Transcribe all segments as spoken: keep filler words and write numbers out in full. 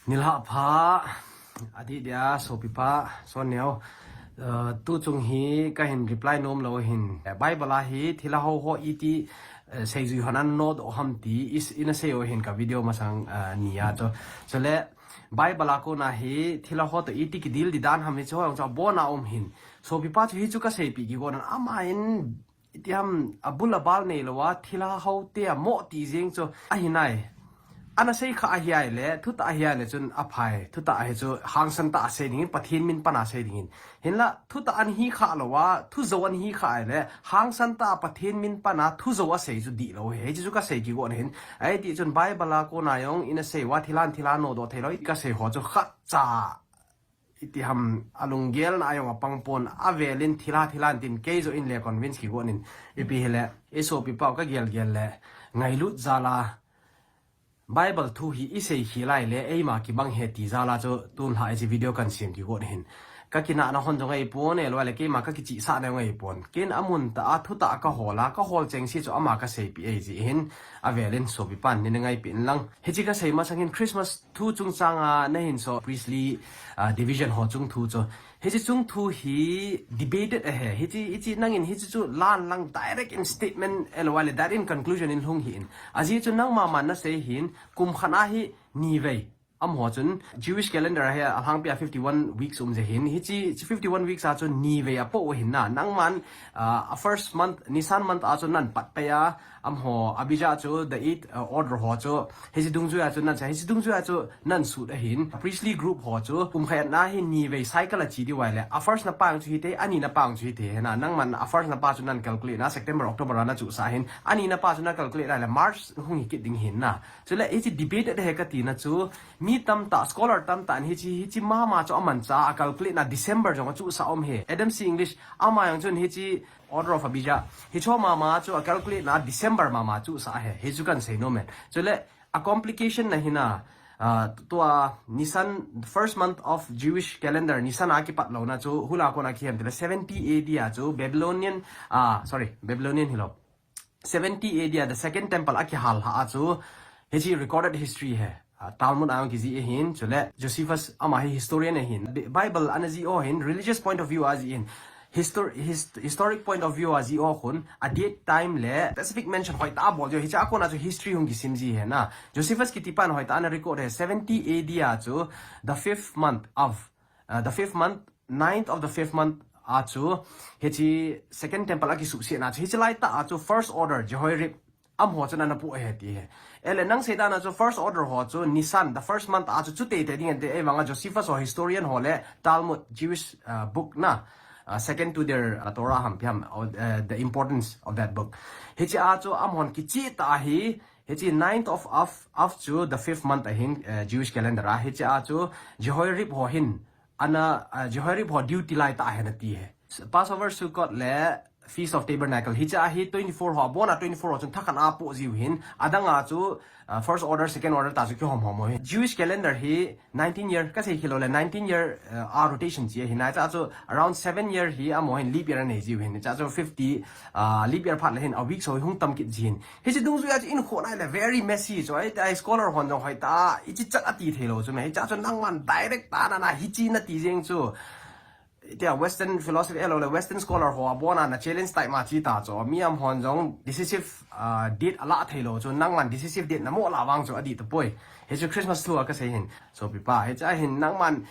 Nilhah pha, adih dia, sopipa, Sonneo. Uh, tu chung hi kahin reply nom lou hin. Bible a hi thilha ho ho iti, uh, seijui hon ana nodoh ham ti, is, ina sei u hin ka video masang, uh, nia chu. Chule, Bible a kona hi thilha ho toh iti kidil di dan ham hi chu hong chu abona um hin. Sopipa chu hi chu kaseipeh kigotnan ama in Iti ham, abul abal neilou a, thilha ho te amo ti jeng chu ahi nai. Ana sei kha ahi ai le, thutah ahi ai le chun aphai, thutah ahi chu hangsan tah a sei dingin, Pathen min pan a sei dingin. Hinla, thutah ana hi kha lou a, thujou ana hi kha ai le, hangsan tah a Pathen min pan a thujou a sei chu dihlou hi. Hichu kasei kigotna hin. Ahi ti chun Bible a kona jong ina sei uva thilhan thilha nodoh theilou, kasei ho chu khatcha iti ham, alunggelna a jong apang pon, avelin thilha thilha tin kei joh in le convince kigon in, ipi hile, i sopipa u kagel gel le, ngailut jal a, Bible thu hi isei khel ai le, eima kibang hi ti jal a chu, tun lha hiche video kan sem kigon hin. Kakinahna hon jong ahipon, ahilou le keima kakichihsahna jong ahipon. Ken amun tah a, thutah kahol a, kahol chengse chu ama kaseipeh ahi jeh hin, avelin sopipan neina ngaipeh in lang. Hiche kasei masang hin Christmas thu chungchang a nahin so priestly, ah, division ho chung thu chu. Hiche chung thu hi debated ahi. Hiche, hiche nangin hiche chu lan lang direct in statement ahilou le direct in conclusion in lhung hih in. Ajeh chu nangma man nasei hin kum khat a hi nivei. Amaho chun Jewish calendar a hi alhangpi a fifty-one weeks um jeh hin. Hiche, hiche fifty-one weeks a chu nivei apoh u hin na. Nangman, ah, a first month, Nisan month a chu nahin pat pai a, amaho, Abijah chu, the eighth, uh, order ho chu, hiche dungjui a chu nahin sa, hiche dungjui a chu nahin sut ahin. Priestly group ho chu, kum khat na hi nivei cycle a che diu ahile, a first na pa jong chu hite, ani na pa jong chu hite, hena, nangman a first na pa chu nahin calculate na, September, October a nachuhsah ahin, ani na pa chu nahin calculate na le, March hung hi kit ding hin na. Chule, hiche debate ahi kati na chu, mi tamtah, scholar tamtah in hiche, hiche mama chu amanchah a, a calculate na December jong achuhsah um hi. Adam C. English, ama jong chun hiche, Order of Abijah. Hicho mama chu a calculate na December mama chuhsah ahi. Hichu kan sei nom e. Chule a complication na hi na, ah, tua Nisan, first month of Jewish calendar, Nisan a kipat louna chu hula kona kihem tile seventy A D a chu Babylonian, ah, sorry, Babylonian hilou. Seventy A D a the second temple akihal lha a chu hiche recorded history ahi. Ah, Talmud a jong kijih ahin, chule Josephus ama hi historian ahin. Bi-, Bible ana jih u hin, religious point of view a jih in. Histor-, his-, historic point of view a jih u khun, a date time le specific mention hoitah a bol jeh u, hiche a kona chu history hung kisim ji ahi na. Josephus kitipan hoitah ana record ahi, seventy A D a chu the fifth month of, uh, the fifth month, ninth of the fifth month a chu, hiche second temple akisuhsetna chu, hiche laitah a chu first order, Jehoiarib, amaho chun ana pu ahi ti ahi. Ahile nang seidan a chu first order ho chu Nisan, the first month a chu chu teitei ding ante, ahivanga Josephus ho historian ho le Talmud, Jewish, uh, book na, uh, second to their, uh, Torah ham ipi ham, uh, the importance of that book. Hiche a chu amahon kicheh tah a hi, hiche ninth of Av, Av chu the fifth month ahin, uh, Jewish calendar a. Hiche a chu Jehoiarib ho hin, ana, ah, Jehoiarib ho duty laitah ahi ana ti ahi. Passover, Sukkot le Feast of Tabernacle. Hiche a hi twenty-four ho, abona twenty-four ho chun thakhat a apoh jiu hin. Adang a chu, ah, first order, second order tah chu kihom hom u ahi. Jewish calendar hi nineteen year, kasei khel lou le nineteen year, ah, a rotation che ahi na. Hiche a chu around seven year hi amaho hin leap year anei jiu hin. Hiche a chu fifty, ah, leap year phat le hin a week so hung tam kit ji hin. Hiche dungjui a chu in khon ai le very messy chu ai, ai scholar hon jong hoitah a, hiche chat ati theilou chu me. Hiche a chu nangman direct tah a na, na hiche nati jeng chu. Hitia Western philosophy ahilou le Western scholar ho abona na challenge tai ma chi ta chu. Mi amahon jong decisive, ah, date alah theilou chu. Nangman decisive date namo lah vang chu adih tapoi. Hichu Christmas thu a kasei hin. Sopipa, hiche a hin nangman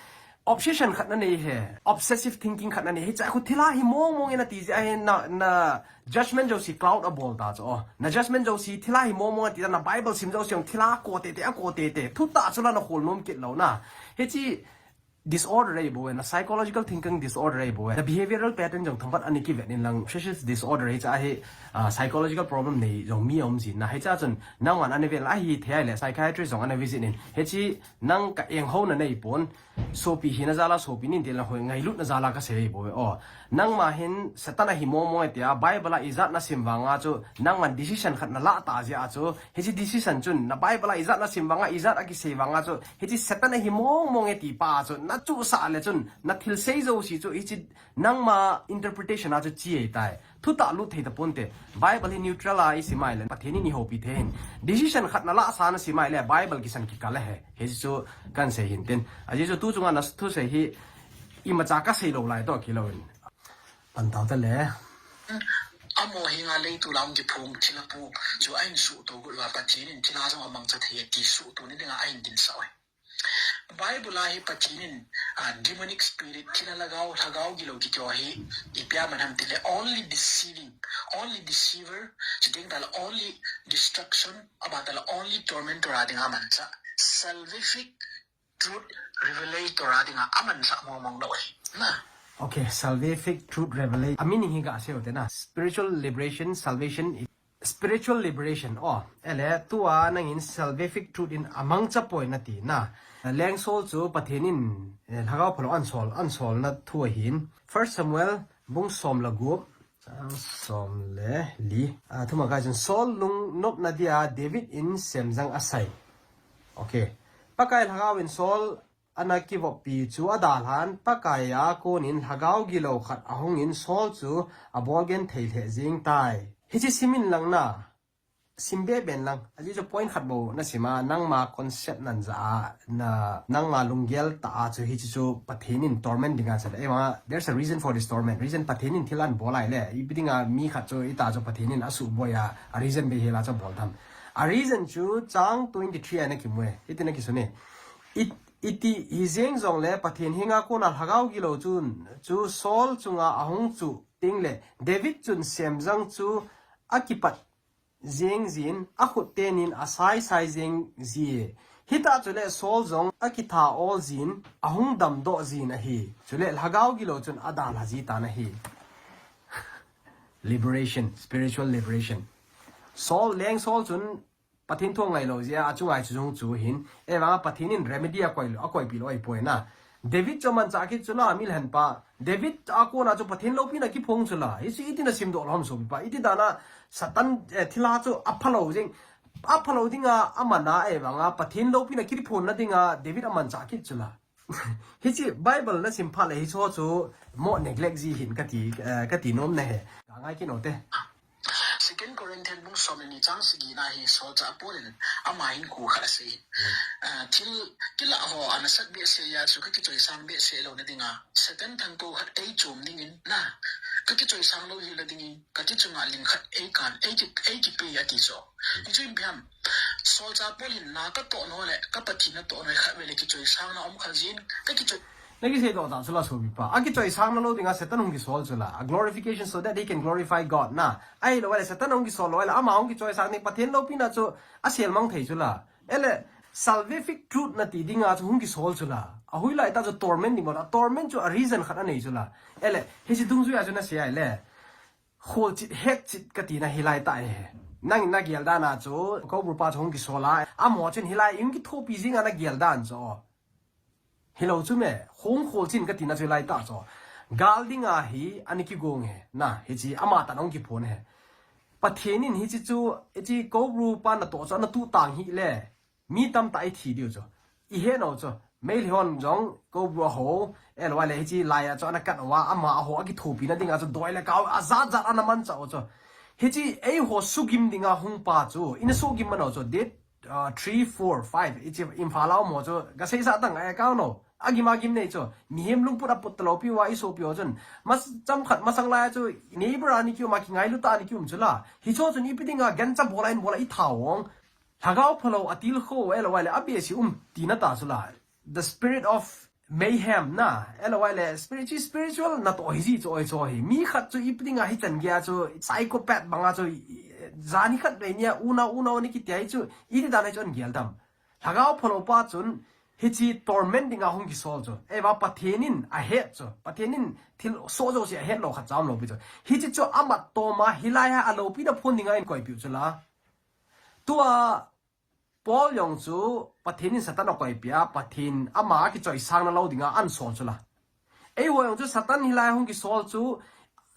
obsession khat nanei ahi, obsessive thinking khat nanei ahi, hiche a khu thilha hi mong mong e nati jeh a hin na, na judgment jouse cloud abol ta chu. Na judgment jouse thilha hi mong mong ati ta, na Bible sim jouse jong thilha ko tete, a ko tete. Thutah chu la na khol nom kit lou na. Hiche disorder ahi bou e, na psychological thinking disorder ahi bou e. Na behavioral pattern jong themkhat ana kivet in lang, obsessive disorder hiche a hi, ah, psychological problem nei jong mi aum jin na. Hiche a chun nangman ana vet a hithei le psychiatrist jong ana visit in. Hiche nang ka enghouna nei pon. Sopi hina jal a, sopi nin tila hoi ngailutna jal a kasei bou ve. O, nangma hin Satan ahi mong mong e tia, Bible a ijat nasim vang a chu, nangman decision khat nalah ta jeh a chu, hiche decision chun, na Bible a ijat nasim vang a, ijat akisei vang a chu, hiche Satan ahi mong mong e ti pa chu, ta chu sa le chun, na thil sei jouse chu, hichi nangma interpretation a chu chi ei tai. Thutah lut thei ta ponte. Bible hi neutral a i sim a ile, Pathen in i houpi thei hin. Decision khat na la sa na sim a ile, Bible kisan kikal ahi. Hichu kan sei hin tin. Ajeh chu tu chunga na thusei hi imacha ka sei lou lai toh kilou in. Pan tau ta le. Amaho hi nga lei tu lam kiphong thil a pu chu a in suhto got uva Pathen in thil a jong a mangcha thei ti suhto ni dinga a in din sa oi. Bible a hi Pathen in, ah, demonic spirit, thil a lhagao, lhagao gilou kiti ho hi, ipi a man ham tile, only deceiving, only deceiver, chuteng tale only destruction, aban tale only tormentor a dinga mancha. Salvific truth revelator a dinga amancha mong mong lou hi. Na. Okay, salvific truth revelator. A meaning hi ga sei u te na. Spiritual liberation, salvation, spiritual liberation. Oh, ele, tua nangin salvific truth in amangcha poi nati na. Leng Saul chu Pathen in, eh, lhagao phalou a an sol, an solna thu ahin. First Samuel bung som le gup, chang som le li. Ah, thuma kai chun Saul lungnopna dia David in semjang asai. Okay. Pakai lhagao in Saul ana kivoppi chu adalhan, Pakai a konin lhagao gilou khat ahungin Saul chu abol genthei lheh jing tai. Hichi simin lang na, sim be ben lang. Ajeh chu point khat bou na sima, nangma concept nan ja a, na, nangma lunggel tah a chu hichi chu Pathen in torment dinga chale. Ema, there's a reason for this torment. Reason Pathen in thil an bol a ile. Ipi dinga mi khat chu ita chu Pathen in asuh boi a, a reason be hela chu bol tham. A reason chu chang twenty-three a na kimu e. Hiti na kisun e. It, iti hi jeng jongle Pathen henga kona lhagao gilou chun, chu Saul chunga ahung chu teng le, David chun semjang chu akipat jeng jin, akhut tenin asai sai jeng ji e. Hita chule Saul jong akitha ol jin, ahung damdoh jin ahi. Chule lhagao gilou chun adalha ji tan ahi. Liberation, spiritual liberation. Saul, Leng Saul chun Pathen thu angailou jeh a, achunga chu jong chu hin, evang a Pathen in remedy akoi, akoipi lou ahipoi na. David chu amanchah kit chula, milhen pa. David a kona chu Pathen loupina kiphong chula. Hichu iti na simdoh lou ham sopi pa. Iti dana Satan, eh, thilha chu aphalou jing. Aphalou dinga amana evang a Pathen loupina kiphonna dinga David amanchah kit chula. Hichi Bible na sim phat le hicho chu mo neglect ji hin kati, eh, kati nom na he. Ka ngai kit u te. Second Corinthians bung som le ni chang sagi na hi solchah Paul in ama hin khu khat asei. Ah, thil kila ho ana sat behseh a chu ka kichoisang behseh louna dinga Satan thangko khat ei chom dingin na. Ka kichoisang lou hila dingin ka ti chunga ling khat ei kan, ei ki, ei kipe ati chu. Hichu ipi ham. Solchah Paul in na ka tohna le ka Pathen na tohna khat vele kichoisangna um kha jin, ka kichoi. Na kisei doh ta chula sopi pa. Akichoisangna lou dinga Satan hung kisol chula. A glorification so that he can glorify God na. Ahilou le Satan hung kisol lou le ama hung kichoisang ding Pathen loupina chu asel mang thei chula. Ele salvific truth nati dinga chu hung kisol chula. Ahui lai ta chu torment ding bol. A torment chu a reason khat anei chula. Ele hichi dungjui a chu na sei a ile. Kholchit, hetchit kati na hilai ta e. Nang na gel dan a chu, Cobra pa chu hung kisol a. Amaho chun hilai hung kithopi jing a na gel dan chu. Hilou chu me, hung kholchit kati na chu hilai ta chu. Gal dinga hi, ana kigong e. Na, hichi ama tah in hung kiphon e. Pathen in hichi chu, hichi Cobra pa natoh chu, ana tuh tang hih le. Mi tamtah i thi diu chu. I he nau chu. Meilhei hon jong Cobra ho, ahilou le hichi lai a chu ana kat uva, amaho akithopina dinga chu doi le kau ajat jat ana manchah u chu. Hichi eiho sugim dinga hung pa chu, ina sugim man u chu, date, uh, three, four, five, hichi Imphal a um ho chu, ka seisah tang a kau nau. Agim agim nei chu, mihem lungput aput talou piu a i sopi u chun. Mas chomkhat masang lai a chu, neighbor a ni kium a kingailu ta ni kium chula. Hicho chun ipi dinga gancha bol a in bol a i tha u. Lhagao phalou atilkhou, ahilou le, abehseh um, tina ta chula. The spirit of mayhem na, ahilou le, spirit, spiritual natoh hi ji chu oi chu hi. Mi khat chu ipi dinga hichan gei a chu, psychopath banga chu, jani khat vei nia, unau, unau ni kiti a hi chu, iti dan a hi chu an gel dam. Lhagao phalou pa chun, hichi torment dinga hung kisol chu. Eva Pathen in ahet chu. Pathen in thil soh jouse ahet lou khat cham lou pi chu. Hichi chu amat toma, hilai a aloupina phon dinga in koipiu chula. Tua Paul jong chu Pathen in Satan akoipi a, Pathen ama kichoisangna lou dinga an sol chula. Eiho jong chu Satan hilai hung kisol chu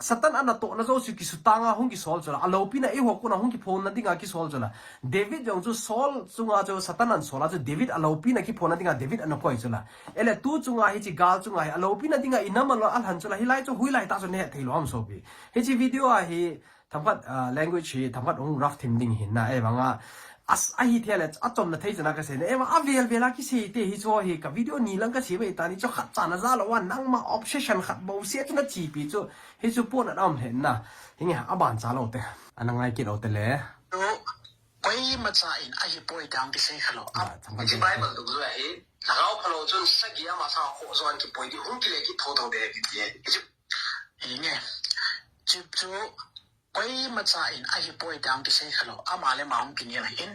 Satan ana tohna jouse kisutanga hung kisol chula. Aloupina eiho kona hung kiphonna dinga kisol chula. David jong chu Saul chunga chu Satan ana sola chu David aloupina kiphonna dinga David ana koi chula. Ele tu chunga hiche gal chunga hi aloupina dinga inam alou alhan chula. Hilai chu hoilai tah chu nahet thei lou ham sopi. Hiche video a hi themkhat, ah, language hi themkhat hung rough thim ding hin na, eh, vanga. As, ahi thei le, achomna thei chana kasei na, eh, vanga avel vel a kisei te hi chu hi ka video ni lang kasei mai ta ni chu khat chana ja lou a, nangma obsession khat bouseh chu nachepi chu, hi chu pon a dam hen na. Hinge, aban cha lou te. Ana ngai kit lou te le. Koimacha in ahipoi ti kisei kha lou. Ah, themkhat hiche ding. Bible dungjuia hi, lhagao phalou chun sagi ama sang khoh jo a kipui ding hung kile kit thotho ding ahi kiti. Hichu, hinge. Chu chu, koimacha in ahipoi ti kisei kha lou. Ama le ama hung kinel ahin.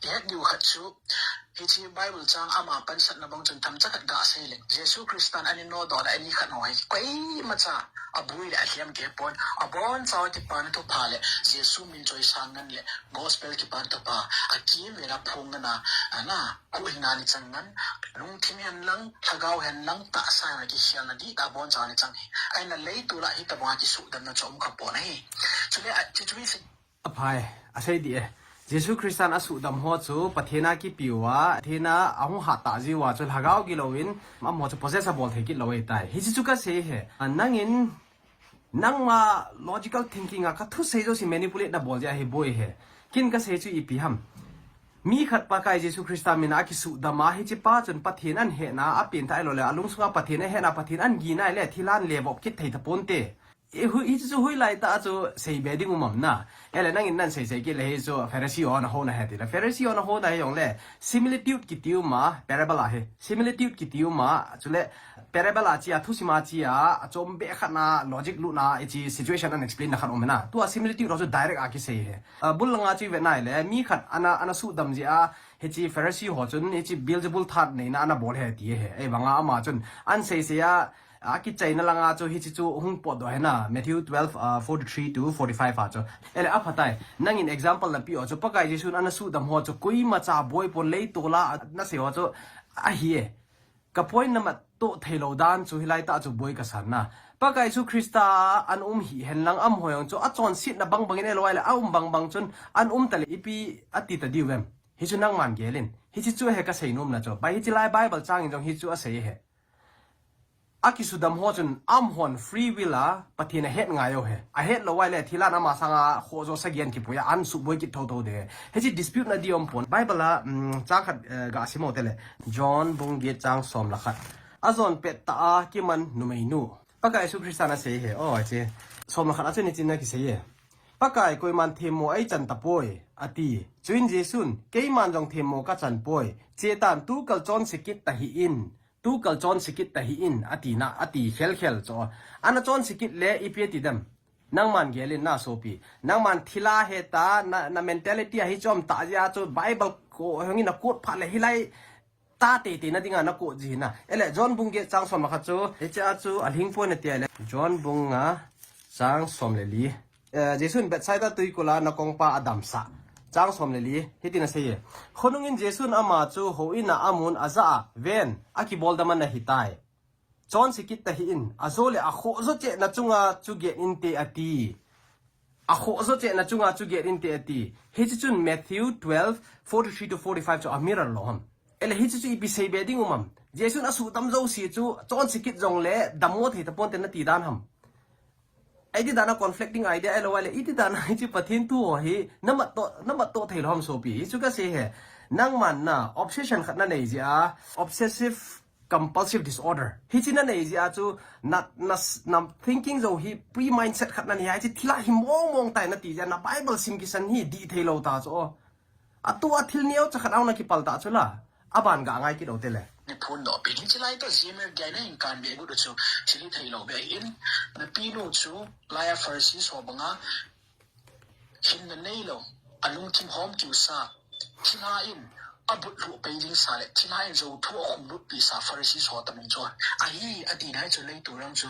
Ihet diu khat chu, hiche Bible chang ama pansatna bang chun themcha khat gasei le. Jesu Christan ana nodoh le ani khat ho hi. Koimacha abui le alhem kei pon. Abonchauva kipana thupha le. Jesu min choisang ngen le. Gospel kipana thupha. Akimvela phung ngen a. Ana. Huhhingna ni chang ngen, lungthim hen lang, lhagao hen lang, tahsa hen lang kikhelna dihtah abonchauva ni chang hi. Ahin leitol a hitobang a kisudamna chu um kha pon ahi. Chule a, chu chu hi se. Aphai, asei dih e. Jesu Christan asudam ho chu, Pathen a kipiu a, Pathen a ahung hat tah jiu a chu, lhagao gilou in, amaho chu possess abol thei kit lou ahitai. Hiche chu kasei e. A, nangin, nangma logical thinking a kathusei jouse manipulate nabol jeh ahi boi he. Kin kasei chu ipi ham. Mi khat Pakai Jesu Christa min a akisudam a hiche pa chun Pathen ana hetna, apen tah ahilou le, alungsunga Pathen ahetna, Pathen ana gina ahile, thilha ana levop kit thei taponte. E, hu-, hiche chu hoilai tah a chu seibe ding um am na. Ele nangin nansei sei kit le hi chu Pharisee ho nahouna ahi tile. Pharisee ho nahouna hijongle, similitude kiti um a, parable ahi. Similitude kiti um a, chule, parable a chia, thusim a chia, achom be khat na, logic lut na, hiche situation ana explain na khat um na. Tua similitude ho chu direct a kisei ahi. A, bul langa chu ive nai le, mi khat ana, ana sudam jeh a, hiche Pharisee ho chun, hiche Beelzebul that neina ana bol ahi ti ahi. Ahivanga ama chun, ana sei sei a, akichaina langa chu hiche chu hung potdoh ahi na, Matthew twelve, uh, forty-three to forty-five a chu. Ele aphatai, nangin example napeh u chu, Pakai Jesun ana sudam ho chu, koimacha boi pon leitol a, nasei ho chu, ahi e. Ka point namat toh theilou dan chu hilai tah chu boi kasan na. Pakai Jesu Christa ana um hihen lang amaho jong chu achonsetna bangbang in eloi le aum bangbang chun ana um tale ipi ati ta diu vem. Hichu nangman gel in. Hiche chu ahi kasei nomna chu. Bai hiche lai Bible chang in jong hichu asei ahi. Akisudam ho chun amahon free will a Pathen ahet ngai u ahi. Ahet lou ahile thilha in ama sanga khoh jo sagi ana kipui a ana suboi kit thotho ding ahi. Hiche dispute na ding um pon. Bible a, um, chang khat, eh, gasim u tele. John bung get chang som le khat. Ajon pet tah a kiman numeinu. Pakai Jesu Christan asei ahi. O, hiche. Som le khat a chun hitin akisei ahi. Pakai koiman themmo eichan tapoi, ati. Chuin Jesun, keiman jong themmo kachan poi. Chetan tukal chonse kit tahih in. Tukal chonse kit tahih in, ati na, ati khel khel chu. Ana chonse kit le ipi ati dem. Nangman gel in na sopi. Nangman thilha heta, na, na mentality a hichu um tah jeh a chu Bible ko hung in na quote phat le hilai tah teitei na dinga na quote ji na. Ele, John bung get chang som le khat chu. Hiche a chu alhing poi nati le. John bung nga chang som le li. Eh, Jesun Bethsaida tuikul a nakongpa adamsah. Chang som le li, hitin asei e. Khonung in Jesun ama chu houin a amun ajah a, ven, akibol dam ana hitai. Chonse kit tahih in, ajo le akhoh jo cheh na chunga chu get inte ati. Akhoh jo cheh na chunga chu get inte ati. Hiche chun Matthew twelve, forty-three to forty-five chu amirror lou ham. Ele hiche chu ipi seibe ding um am. Jesun asudam jouse chu chonse kit jongle dammo thei taponte nati dan ham. Iti dan a conflicting idea ahilou le, iti dan a hiche Pathen thu ho hi, namat toh, namat toh thei lou ham sopi. Hichu kasei ahi, nangman na, obsession khat nanei jeh a, obsessive compulsive disorder. Hiche nanei jeh a chu, na, na, na thinking jo hi, pre-mindset khat nanei a, hiche thilha hi mong mong tai nati jeh a, na Bible sim kisan hi, dih thei lou ta chu. Atua thil neocha khat a hung nakipal ta chu la. Aban ga ngai kit u tele. Ni phun doh pi hiche lai toh G M F D I na hin kan be gu chu thil hi thei lou be in. Napinu chu laiya Pharisee ho banga hinna neilou. Alungthim hom kiu sa. Thilha in abut lhu pei ding sa le. Thilha in jou thu akhum lut pi sa Pharisee ho tamung chu. Ahi ati nai chu lei tu ram chu.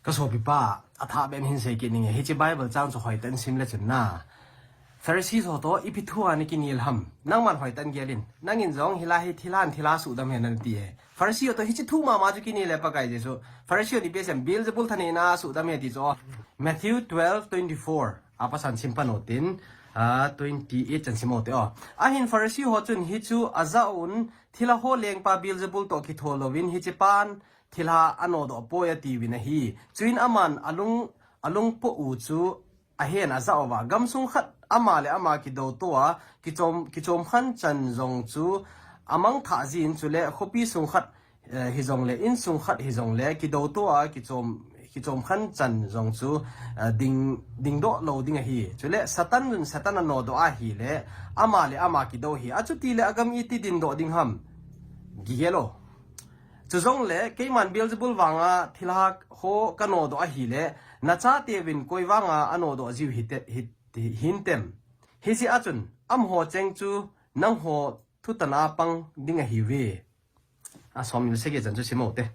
Ka sopi pa, athah ben hin sei kit ninge. Hiche Bible chang chu hoitah in sim le chun na. Pharisee ho toh ipi thu a nakinel ham? Nangman hoitah in gel in. Nangin jong hilai hi thilha in thilha suhdam ahi nati e. Pharisee ho toh hiche thu mama chu kinel e Pakai Jesu. Pharisee hon ipi asei em? Beelzebul thaneina a suhdam ahi ti chu. Matthew twelve twenty-four. A pasan sim pan utin, a, twenty-eight chan sim ute o. Ahin Pharisee ho chun hichu ajah un, thilha ho lengpa Beelzebul toh kitho louvin hiche pan thilha anodoh poi atiuvin ahi. Chuin aman alung, alungpo u chu ahen ajah uva, gamsung khat ama le ama kidouto a, kichom, kichomkhan chan jong chu amangthah jin, chule khopi sung khat, eh, hijongle, insung khat hijongle, kidouto a, kichom, kichomkhan chan jong chu, eh, ding, dingdoh lou ding ahi. Chule Satan jun Satan anodoh ahile, ama le ama kidou ahi. Achutile agam iti dindoh ding ham? Gigel o. Chujongle, keiman Beelzebul vanga thilha ho kanodoh ahile, nachateuvin koi vanga anodoh jiu hite, hi, hi, hintem? Hiche a chun, amaho cheng chu nangho thutan a pang ding ahiuve. A som ni le sagi chan chu sim ute.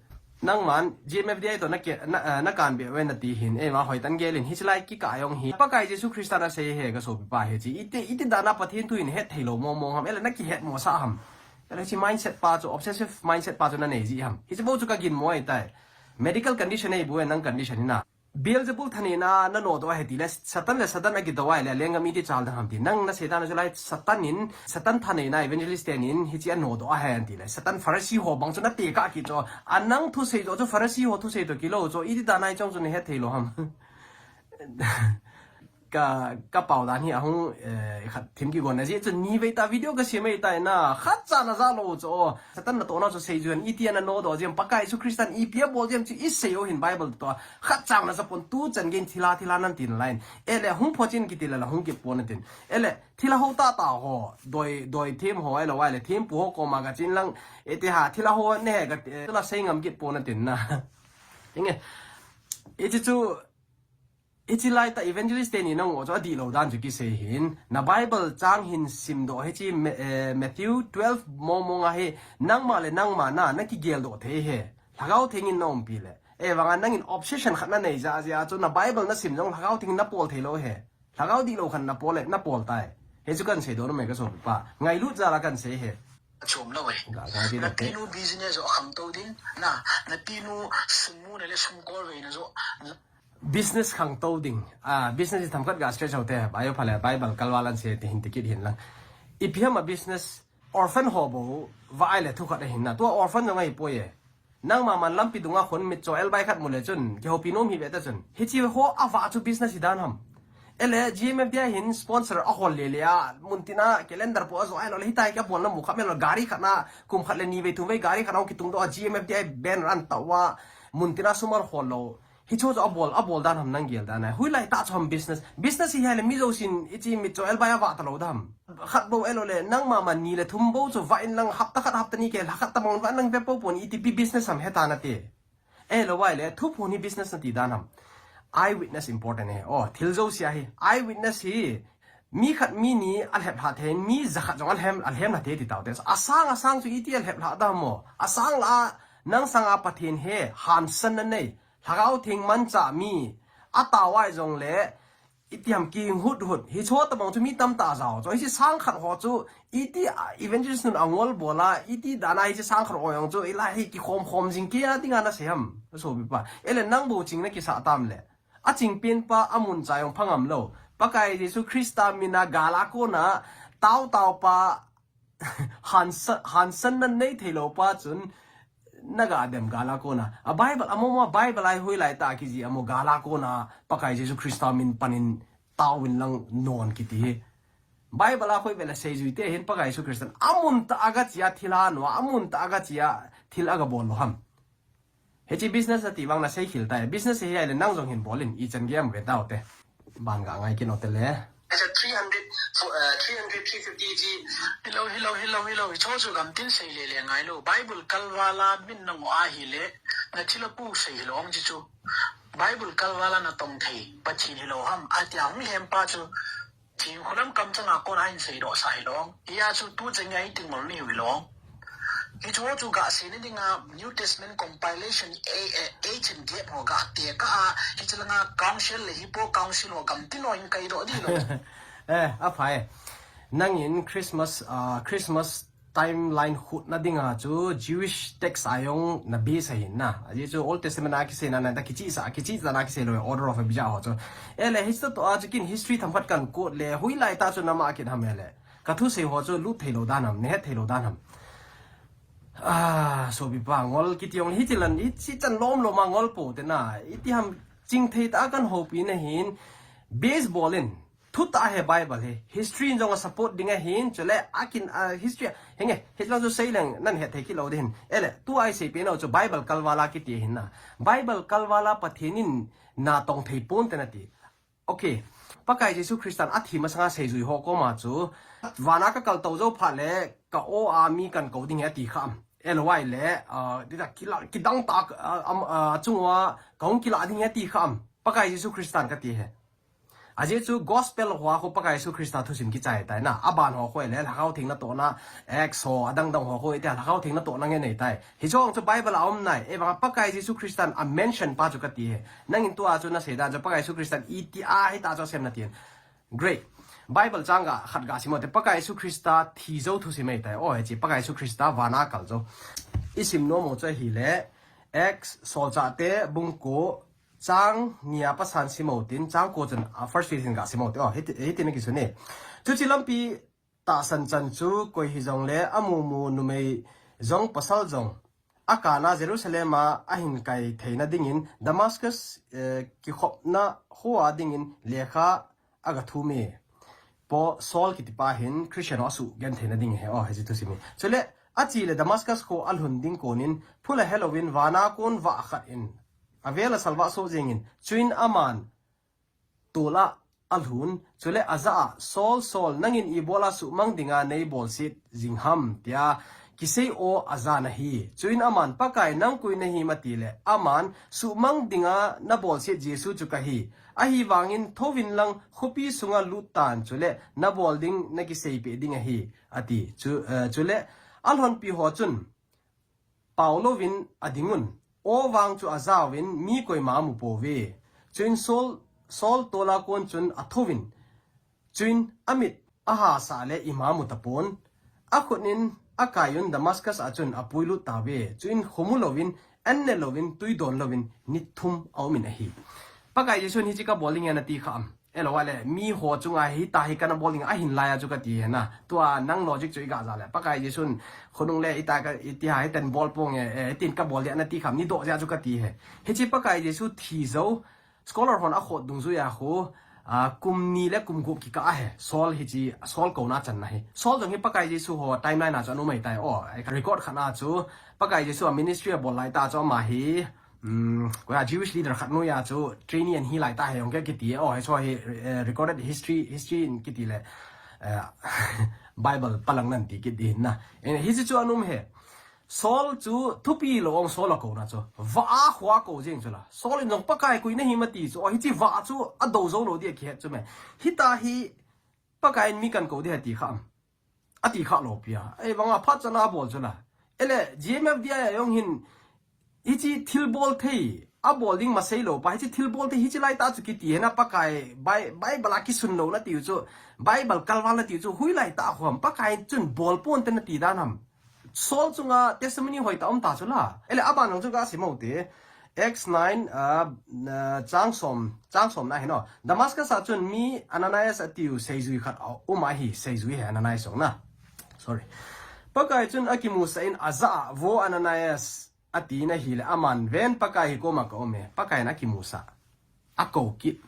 Nangman, G M F D I toh na ke, na, eh, na kanbe uve nati hin, eima hoitah in gel in, hiche lai kikah jong hi Pakai Jesu Christa in asei ahi kasopipa, hiche iti, iti dan a Pathen thu in hetthei lou mong mong ham, ahile nakihet mosah ham? Ahile hiche mindset pa chu, obsessive mindset pa chu nanei ji ham? Hiche bou chu kagin mo ahitai. Medical condition ahi bou e, nang condition hi na. Beelzebul thaneina a nanodoh ahi tile, Satan le Satan akidou ahile, lenggam iti chal ding ham ti. Nang nasei dan a chu lai, Satan in, Satan thaneina evangelist ten in hiche anodoh ahi antile, Satan Pharisee ho bang chu natekah kit chu. A nang thusei joh chu Pharisee ho thusei toh kilou chu, iti dan a hiche jong chu nahet thei lou ham? Ka, ka pao dan hi ahung, eh, khat thim kigonna jeh chun ni vei tah video kasem ahitai na, khatcha najah lou chu. Satan natohna chu seiju hen, iti a nanodoh jeh em, Pakai Jesu Christa in ipi abol jeh em chu isei u hin Bible toh. Khatcha najah pon, tuchan geiyin thilha, thilha nanti nalai in. Ahile hung phochen kiti le la hung kit pon atin. Ahile thilha ho tahtah ho, doi, doi them ho ahilou ahile thempu ho koma gachen lang, iti ham thilha ho nahe ka, eh, tula sei ngam kit pon atin na. Hinge. Hiche chu, hiche lai tah evangelist teni nangoh chu adihlou dan chu kisei hin. Na Bible chang hin simdoh, hiche Ma-, eh, Matthew twelve mong mong a hi, nangma le nangma na, nakigeldoh thei ahi. Lhagao Theng in naumpi le. Ahivanga nangin obsession khat nanei jeh a chu na Bible nasim jong Lhagao Theng in napol thei lou ahi. Lhagao dihlou khat in napol le, napol tai. Hichu kahin seidoh nom e kasopipa. Ngailut jal a kahin sei ahi. Achom lou ahi. Ga, ga, di lou te. Napinu business joh khangtou ding. Na, napinu sum muna le sum kolveina joh. Business khangtou ding. Ah, business hi themkhat ga stress hote. Bio phale, Bible kalval a asei ti hin tikit hin lang. Ipi ham a business, orphan ho bou, va ahile thu khat ahin na. Tua orphan jong ahipoi e. Nangma man lampi dunga khun mitcho elbai khat mu le chun, kihoupi nom hi ve ta chun. Hiche ho avah chu business hi dan ham? Ahile G M F D I hin sponsor ahol le le a, muntina calendar po ajo ahilou le, hitia hi abol namu kha mel, gari khat na, kum khat le ni vei thum vei gari khat na kitungdoh a, G M F D I banner ahin tao a, muntina sum ahol lou. Hiche chu abol, abol dan ham nang gel dan a? Hoilai tah chu ham business? Business hi ahile mi jousen hiche mitcho elbai avah talou dan ham? Khat bou ahilou le, nangma man ni le thum bou chu vah in lang hapta khat hapta ni kei lha khat tabang vah in lang ve poupon, iti pi business ham heta nate. Ahilou ahile, thuphon hi business nati dan ham? Eyewitness important ahi. Oh, thil jouse ahi. Eyewitness hi, mi khat mi ni alheplhah thei, mi jakhat jong alhem, alhem lha thei ti taote. Asang, asang chu iti alheplhah dan ham? Asang lah a, nang sanga Pathen hi, hansanna nei. Lhagao Theng manchah mi, atao a jongle, iti ham kihut hut. Hiche tabang chu mi tamtah ajao. Chu hiche sang khat ho chu, iti, ah, evangelist nun angol bol a, iti dan a hiche sang khat ho jong chu, hilai hi kikhom khom jing kei a dinga nasei ham? Asopipa. Ahile nang bou ching nakisah tam le. Aching pen pa amun cha jong phangam lou. Pakai Jesu Christa mina gal a kona, tao tao pa, hansa-, hansanna nei theilou pa chun, naga dem gal a kona. A Bible, amaho Bible a hi hoilai tah a kiji, amaho gal a kona, Pakai Jesu Christa min panin taovin lang non kiti hi. Bible a khoi vele seijui te hin Pakai Jesu Christa in amun tah a gache a thilha anoh a, amun tah a gache a thil agabol lou ham? Hiche business nati vang nasei khel tai. Business hi ahile nang jong hin bol in, ichan gei ham ve taote. Ban ga ngai kit note le. Acha three hundred, fo-, eh, three hundred, three fifty ji. Hilou, hilou, hilou, hilou. Hiche chu gamtin sei le le ngai lou. Bible kalval a min nangoh ahile, nathilha pu sei hilou ong hiche chu. Bible kalval a natong thei Pathen hilou ham? Atia hung lhem pa chu. Themkhulam kamchang a kona hin seidoh sa hilou ong. Hia chu tuchan gei a hi tingmol ni hilou ong. Hiche chu gaseina dinga New Testament compilation a, a, age and gap ho ga tekah a, hiche langa council le hipo council ho gamtin ho hin kaidoh di lou. Eh, aphai. Nangin Christmas, uh, Christmas timeline khutna dinga chu Jewish text a jong na base ahin na. Ajeh chu Old Testament a kiseina na ta kichisa, kichisa na kisei lou order of abijah ho chu. Ele, history to a chu kin history themkhat kan quote le, hoilai tah chu na mah kit ham ele. Ka thusei ho chu lut thei lou dan ham, na het thei lou dan ham. Ah, sopipa, ngol kiti jong hiti lan, hiti chan lom lom a ngol pou te na. Iti ham chingthei tah a kan houpi na hin, base bol in, thutah a hi Bible hi. History in jong a support ding ahin, chule akin, ah, history, henge, hilang chu sei leng, nan het thei kit lou ding hin. Ele, tua i sei pen u chu Bible kalval a kiti ahin na. Bible kalval a Pathen in na tong thei pon te na ti. Okay. Pakai Jesu Christan athi masanga seijui ho koma chu, vana ka kal tou jou phat le, ka aw a mi kan kou ding ahi ati kha am. L Y le, ah, dita kila, kidang tah, ah, am, ah, chunga ka hung kila ding ahi ati kha am. Pakai Jesu Christan kati ahi. Ajeh chu gospel ho a khu Pakai Jesu Christa thusim kichai tai na. Aban ho khu le, Lhagao Theng natohna, Acts ho, adang dang ho khu, iti Lhagao Theng natohna nge nei tai. Hiche ho chu Bible a um nai, e vang Pakai Jesu Christan a mention pa chu kati ahi. Nangin tua chu na sei dan chu Pakai Jesu Christan iti a hita chu sem na tin. Great. Bible chang ga khat ga sim u te, Pakai Jesu Christa thi jou thusim ahi tai. O, hiche Pakai Jesu Christa vana kal jou. I sim nom u chu ahile, Acts Solchahte bung ko chang ni a pasan sim u tin, chang ko chun, ah, first verse in ga sim u te. O, hiti, hiti na kisun e. Chuche lampi tahsan chan chu koi hijongle, amu mu numei jong pasal jong, akana Jerusalem a ahin kai theina dingin Damascus, eh, kikhopna kho a dingin lekha aga thum e. Paul, Saul kiti pa hin Christian ho asuh gen theina ding ahi, o, hiche thusim hi. Chule, ache le Damascus kho alhun ding konin, phul ahe louvin vana kon vah khat in avel asalvah soh jengin, chuin aman tol a alhun, chule ajah a, Saul, Saul, nangin ibol a suhmang dinga nei bolset jing ham, tia kisei aw ajan ahi. Chuin aman, Pakai, nang koi nahim, ati le, aman, suhmang dinga na bolset Jesu chu kahi. Ahivangin thouvin lang khopi sunga lut tan, chule na bol ding na kisei peh ding ahi, ati. Chu, eh, chule alhonpi ho chun pao louvin ading un, aw vang chu ajauvin mi koima amu pouve. Chuin Saul, Saul tol a kon chun athouvin, chuin amit ahasah le ima amu tapon. Akhut in akai un Damascus a chun apuilut tauve. Chuin khomu louvin, an ne louvin, tui don louvin, ni thum aumin ahi. Pakai Jesun hiche kabol ding ahi nati kha am. Ahilou le, mi ho chunga hita hi kana bol ding ahin lai a chu kati ahi na. Tua nang logic chu iga ja le. Pakai Jesun khonung le ita ka, iti ha hitan bol ponge, eh, hitin kabol ding ahi nati kha am, nidoh jeh a chu kati ahi. Hiche Pakai Jesu thi jou, scholar hon akhot dungjuia khu, ah, kum ni le kum gup kikah ahi. Saul hiche, Saul kouna channa hi. Saul jong hi Pakai Jesu ho timeline a chu ana um ahitai. O, record khat na chu, Pakai Jesu a ministry abol lai tah chu ama hi, um, koi a Jewish leader khat noiya chu trainee ahi lai tah ahi jong kiti e. O, hiche hi, eh, recorded history, history in kiti le, eh, Bible palang nan ti kit ding na. Eh, hiche chu ana um ahi. Saul chu thupi lou jong Saul akouna chu. Vah a khua kou jeng chu la. Saul in jong Pakai koi nahim ati chu. O, hiche vah chu adou jou lou ding akihet chu me. Hita hi Pakai in mi kan kou ding ahi ti kha am. Ati kha lou pi a. Ahivanga phat chan a abol chu la. Ele, G M F D I a jong hin, hiche thilbol thei, abol ding masei lou pa, hiche thilbol thei, hiche lai tah chu kiti ahi na Pakai, Bi-, Bible a kisun lou nati u chu, Bible kalval nati u chu, hoilai tah khu am, Pakai chun bol pon te nati dan ham. Saul chunga testimony hoitah um ta chu la. Ele, aban jong chu ga sim u te. Acts nine, ah, ah, chang som, chang som na hi no. Damascus a chun mi Ananias atiu seijui khat a um ahi, seijui ahi Ananias jong na. Sorry. Pakai chun akimusah in ajah a, Vo Ananias, ati na ahile, aman, Ven, Pakai hi koma ka um e. Pakai in akimusah. Akou kit.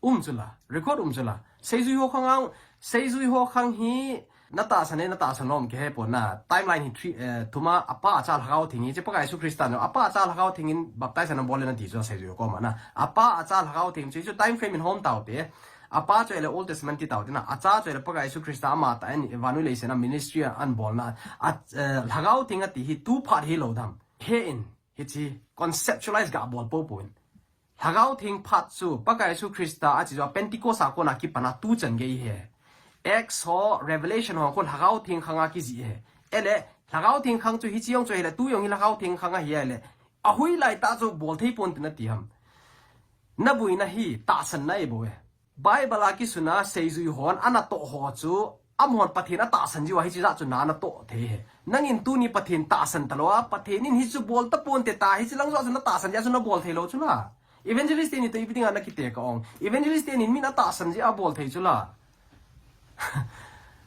Um chu la, record um chu la. Seijui ho khang a, seijui ho khang hi, na tahsan e, na tahsan lou ham kihe pon na. Timeline hi three, eh, thum a, apa, acha, Lhagao Theng hi, hiche Pakai Jesu Christa no, apa, acha, Lhagao Theng in baptize ana bol le nati chu seijui ho koma na. Apa, acha, Lhagao Theng chu, hichu time frame in hom tau te. Apa chu ele Old Testament ti tau te na. Acha chu ele Pakai Jesu Christa amatah in, vannoi leiset a ministry ana bol na. A, eh, Lhagao Theng ati hi tu phat hilou dam. He in, hiche conceptualize ga bol pou pou in. Lhagao Theng phat chu, Pakai Jesu Christa a chi chu Pentecost a kona kipan a tu chan gei ahi. Acts ho, Revelation ho khu Lhagao Theng khang a kijih ahi. Ele, Lhagao Theng khang chu hiche jong chu ahile, tu jong hi Lhagao Theng khang ahi ahile. Ahoilai tah chu bol thei pon te nati ham. Na boina hi, tahsan na e bou e. Bible a kisuna seijui hon anatoh ho chu, amahon Pathen atahsan jiu a hiche jat chu na natoh thei e. Nangin tuni Pathen tahsan talou a, Pathen in hichu bol taponte tia, hiche lang joh chu natahsan jeh a chu nabol theilou chu la. Evangelist teni toh ipi dinga nakite ka ong. Evangelist teni min atahsan jeh a bol thei chu la.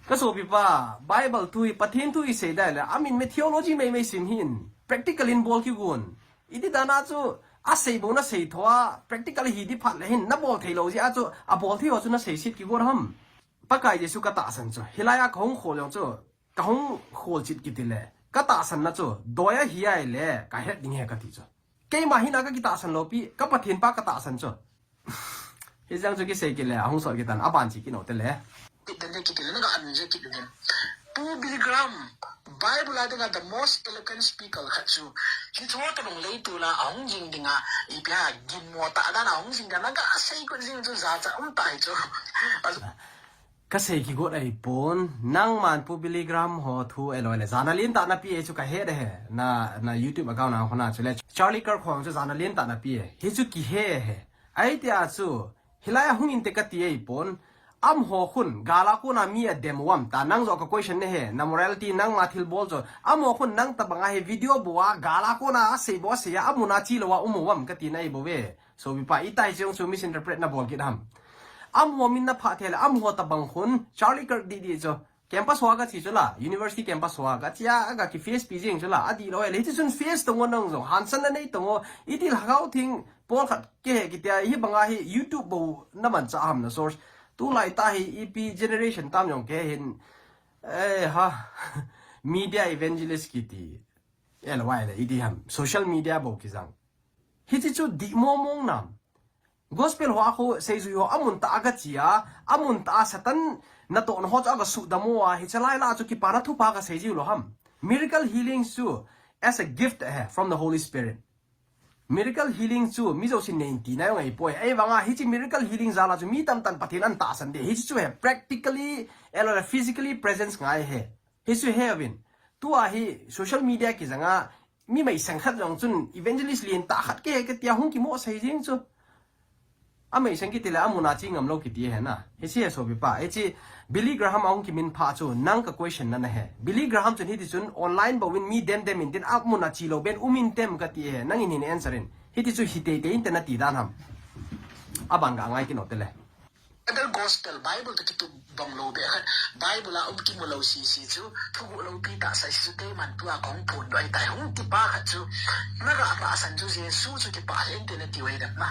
Ka sopipa, Bible thu hi, Pathen thu hi seidai le, amin me theology meimei sim hih in, practical in bol kigon. Iti dana chu, asei bou nasei tho a, practical hi di phat le hin, nabol theilou jeh a chu, abol thei ho chu nasei sit kigon ham. Pakai Jesu katahsan chu, hilai a kahung khol jong chu, kahung khol chit kiti le, katahsan na chu, doi ahi a ile, kahet ding e kati chu. Keima hina kakitahsan lou pi, ka Pathen pa katahsan chu. Hijeng chu kisei kit le, ahung sot kit tan, aban chi kit nou te le. Kit den de kit le, naga an je kit den. Pu Billy Graham, Bible a dinga the most eloquent speaker khat chu. Hiche tobang lei tula, ahung jing dinga, ipi a, ginmo tah dan ahung jing dinga, naga sei kit jing chu jacha um tai chu. Kasei kigot ahipon, nangman Pu Billy Graham ho thu eloi le, jana lentah napi e chu kahet e, na, na YouTube account a hona chu le, Charlie Kirk ho chu jana lentah napi e, hichu kihe e. Ahi tia chu, hilai a hung inte kati ahipon, amaho khun, gal a kona mi adem uvam, ta nang joh ka question nahe, na morality nangma thilbol chu, amaho khun nang tobang a hi video bol a, gal a kona asei bou asei a, amun a chelou a um uvam kati nahi bou ve. Sopipa, iti hiche jong chu misinterpret nabol kit ham. Amaho min naphah thei le, amaho tobang khun, Charlie Kirk didi chu. Campus hoa kache chu la, university campus hoa kache a, aga kiface pi jing chu la, adihlou e le, hiche chun face tong o nang jong, hansan nanei tong o, iti Lhagao Theng, pol khat kihe kiti a, hibanga hi YouTube bou namanchah ham na source. Tulai tah hi, ipi generation tam jong kihe hin, eh, ha, media evangelist kiti. Eloi le, iti ham, social media bou kijang. Hiche chu dih mong mong nam. Gospel hoa khu seijui ho amun tah a kache a, amun tah a Satan natohna ho chu aga sudam u a, hiche lai la chu kipana thupha kasei jiu lou ham. Miracle healing chu as a gift ahi from the Holy Spirit. Miracle healing chu mi jousen nei in tina jong ahipoi. Ahivanga hiche miracle healing jal a chu mi tamtah in Pathen ana tahsan de. Hiche chu hi practically, eloi le physically presence ngai ahi. Hichu heuvin. Tua hi social media kijang a, mi meiseng khat jong chun evangelist lentah khat kihe kati a hung kimo sei jing chu. Ameiseng kiti le amun a che ngam lou kiti ahi na. Hiche hi sopipa, hiche Billy Graham ahung kiminphah chu nang ka question na nahe. Billy Graham chun hiti chun online bou in mi dem dem in tin amun a chelou ben um intem kati ahi. Nangin hin answer in. Hiti chu hi teitei inte nati dan ham. Aban ga ngai kit nou te le. Other gospel, Bible toh kitup bang lou beh khat, Bible a um kimu lou sisi chu, thuguh loupi tah sisi chu, keiman tua kahung phondoh ahitai, hung tipa khat chu, naga tahsan chu Jesu chu kipah lheh inte nati u ahi dem na.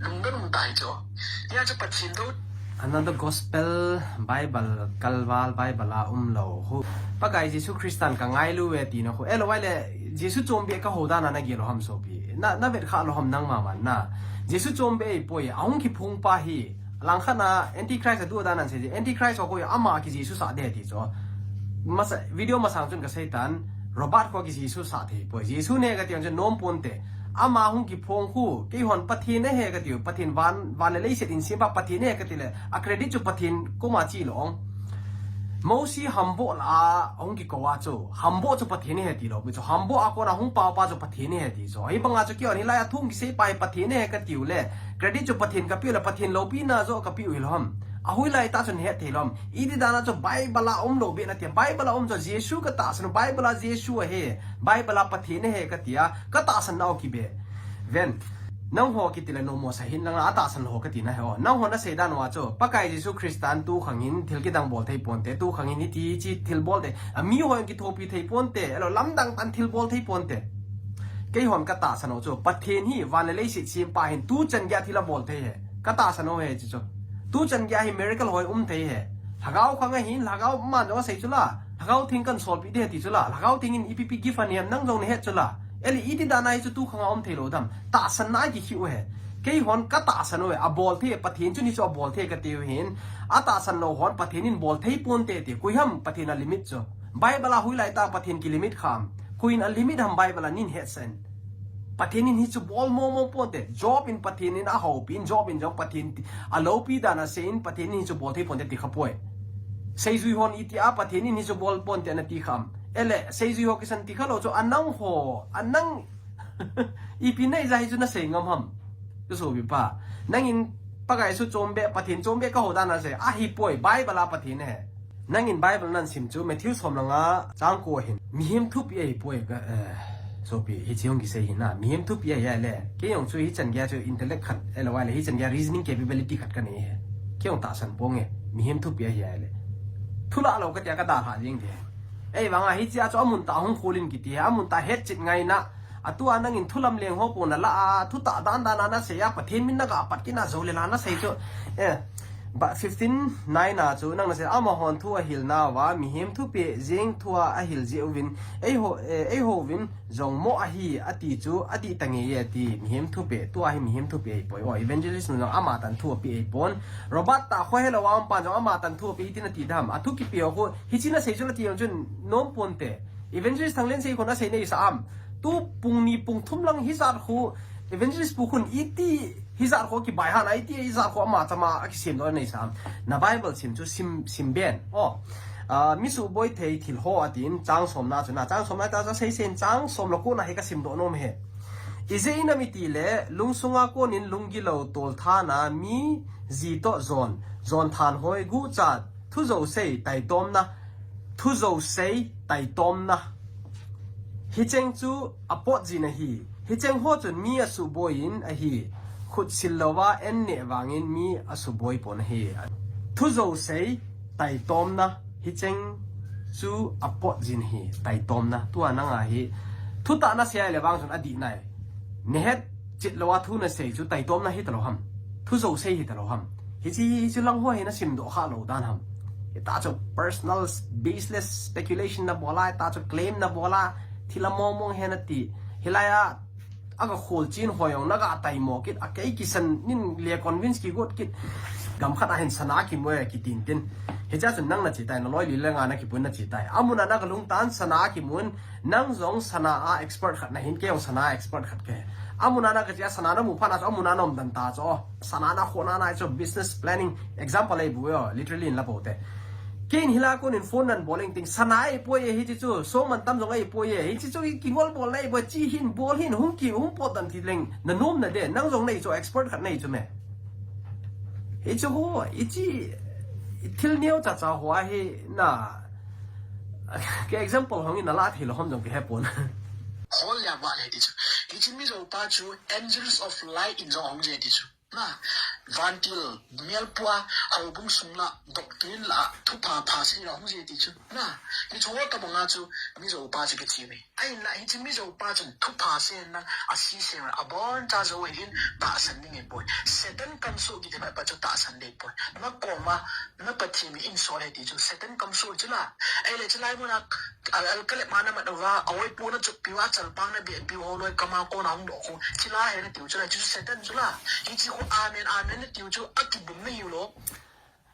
Lungdon um tai chu. Hia chu Pathen dou. Another gospel, Bible, kalval, Bible a um lou. Hu, Pakai Jesu Christan ka ngailu ve tina khu. Eloi le, Jesu chombeh kahou dan a nagel u ham sopi. Na, navet kha lou ham nangma man na. Jesu chombeh ahipoi, ahung kiphong pa hi. Langkhat na Antichrist aduh dan a sei, Antichrist ho koi ama ki Jesu sah de ti chu. Masa, video masang chun kasei tan, Robert ho ki Jesu sah thei poi. Jesu ne kati ang chun nom ponte. Ama hung kiphong khu, keihon Pathen ahi katiu, Pathen van, van le leiset in sempa Pathen ahi kati le, a credit chu Pathen koma che lou. Mosi hamboh la a hung kikou a chu, hamboh chu Pathen ahi ti lou, chu hamboh a kona hung pao pa chu Pathen ahi ti chu. Hibanga chu keihon hilai a thu kisei pa hi Pathen ahi katiu le, credit chu Pathen kapeh u le, Pathen loupina joh kapeh u hilou ham. Ahoilai tah chun het thei lou ham. Iti dan a chu Bible a um lou beh nati, Bible a um chu Jesu katahsan, Bible a Jesu ahi, Bible a Pathen ahi kati a, katahsan nau kibeh. Ven. Nangho kiti le nomo sa hin lang a tahsan lou ho kati nahi o. Nangho nasei dan uva chu, Pakai Jesu Christan tukhang in thil kidang bol thei ponte, tukhang in hiti hiche thil bol te. A miho in kithopi thei ponte, eloi lamdang tah in thil bol thei ponte. Keihon katahsan u chu, Pathen hi van le leiset sempa ahin tuchan geiya thil abol thei ahi. Katahsan u ahi chu chu. Tuchan geiya hi miracle ho hi um thei ahi. Lhagao khang ahin, Lhagao man jong asei chu la. Lhagao Theng kahin solpeh ding ahi ti chu la. Lhagao Theng in ipi pi gift anei ham nang jong nahet chu la. Ahile iti dan a hichu tukhang a um thei lou dem. Tahsan na kikhih u ahi. Keihon katahsan u ahi. Abol thei, Pathen chun hichu abol thei kati u ahin. Atahsan lou hon Pathen in bol thei ponte ti. Koi ham Pathen a limit chu. Bible a hoilai tah Pathen ki limit kha ham. Koi in a limit ham Bible a nei hetsah in. Pathen in hichu bol mong mong ponte. Job in Pathen in ahoupi in, Job in jong Pathen ti, aloupi dan a sei in Pathen in hichu bol thei ponte ti kha poi. Seijui hon iti a Pathen in hichu bol ponte nati kha ham. Ahile, seijui ho kisan ti kha lou chu anang ho, anang ipi nahi jeh a hichu nasei ngam ham. Ka sopipa. Nangin Pakai chu chom be, Pathen chom be ka ho dan a sei. Ahipoi, Bible a Pathen ahi. Nangin Bible nasim chu Matthew som le nga chang ko hin. Mihem thupi ahipoi ka, eh, sopi, hichi hung kisei hina. Mihem thupi ahi le. Kei jong chu hichan gei chu intellect khat, eh, lo le, hichan gei reasoning capability khat kanei e. Kei jong tahsan ponge. Mihem thupi ahi le. Thu la lou katia ka dalha jing de. Eivang a hichia chu amun tah hung khol in kiti, amun tah hetchet ngaina. Atua nangin thu lamleng ho pon nala a, thutah dan dan a nasei a, Pathen min naga pat kit na, jou le la nasei chu. Eh, ba fifteen nine a chu nang nasei, amahon thu ahil nauva, mihem thupeh jeng thua ahil jeh uvin, eiho, eh, eiho uvin jong mo ahi, ati chu, adih tange e ati, mihem thupeh, tua hi mihem thupeh ahipoi. O, evangelist nu jong amatah in thu apeh ahipon. Robert tah kho helou a um pan jong amatah in thu apeh tin ati dam. Athu kipe ho khu, hichi nasei chu nati jong chun nom ponte. Evangelist Thanglen sei khun asei nei sa am. Tu pung ni pung thum lang hijat khu, Evangelist pu khun iti hijat khu kibai han, iti hijat khu ama chama akisem doh nei sa am. Na Bible sim chu sim, sim ben. O, ah, mi suboi thei thil ho atin chang som na chu na. Chang som na ta chu sei sen chang som le ko na hi kasim doh nom e. Ijeh inem itile, lungsunga konin lunggilou tolthat na mi ji toh jon, jon thanhoi guhcha, thujou sei taitomna, thujou sei taitomna. Hicheng chu apot jin ahi. Hicheng ho chun mi asuboi in ahi. Khut sil louva an neh vangin mi asuboi pon ahi. Thujou sei taitomna. Hicheng chu apot jin ahi. Taitomna. Tua nanga hi. Thutah nasei le vang chun adih nai. Nahetchet louva thu nasei chu taitomna hita lou ham. Thujou sei hita lou ham. Hichi, hichi lang ho hi nasim doh kha lou dan ham. Hita chu personal baseless speculation nabol a, hita chu claim nabol a, thil among mong hi nati. Hilai a, aga khol chin ho jong naga taimo kit, a kei kisan nin le convince kigot kit. Gam khat a hin sana kimu e kitin tin. Hichea chun nang nache tai, naloi li le nga nakipun nache tai. Amun a naga lungtan sana kimun, nang jong sana a expert khat nahin, kei jong sana a expert khat kahi. Amun a naga che a sana namu phat na chu, amun a naum dan ta chu. Sana na khona na chu business planning example ei bu yo, literally in la pote. Kein hilai a konin phone nan bol ing ting, sana eipoi e hichi chu, so man tam jong eipoi e, hichi chu i kingol bol na eipoi, chi hin bol hin, hung ki, hung pot dan ti leng, nanom na de, nang jong nei chu expert khat nei chu me. Hichu ho, hichi, thil neo cha cha ho ahi na, ke example hong in nala thei lou ham jong kihepon. Hol ya ba le ti chu. Hichi Mizo pa chu Angels of Light in jong hong je ti chu. Na, vantil, melpua, houbung sung la, doctrine la, thupha pha sei la hong je ti chu. Na, hichu ho tabang a chu, Mizo pa chu kichi me. Ahinla, hichi Mizo pa chun thupha seina, asi seina, abonchan jou hin tahsan ding ahipoi. Satan kamsoh kiti pa chu tahsan ding ahipoi. Nakoma, na Pathen in insol e ti chu, Satan kamsoh chu la. Ahile chulai muna, al, al kalep ma namat uva, aoipu nachup piu, achalpang nabeh piu, holoi kama kona hung doh khu. Chila hi natiu chu la, chu Satan chu la. Hichi khu amen, amen natiu chu, akibum na hiu lo.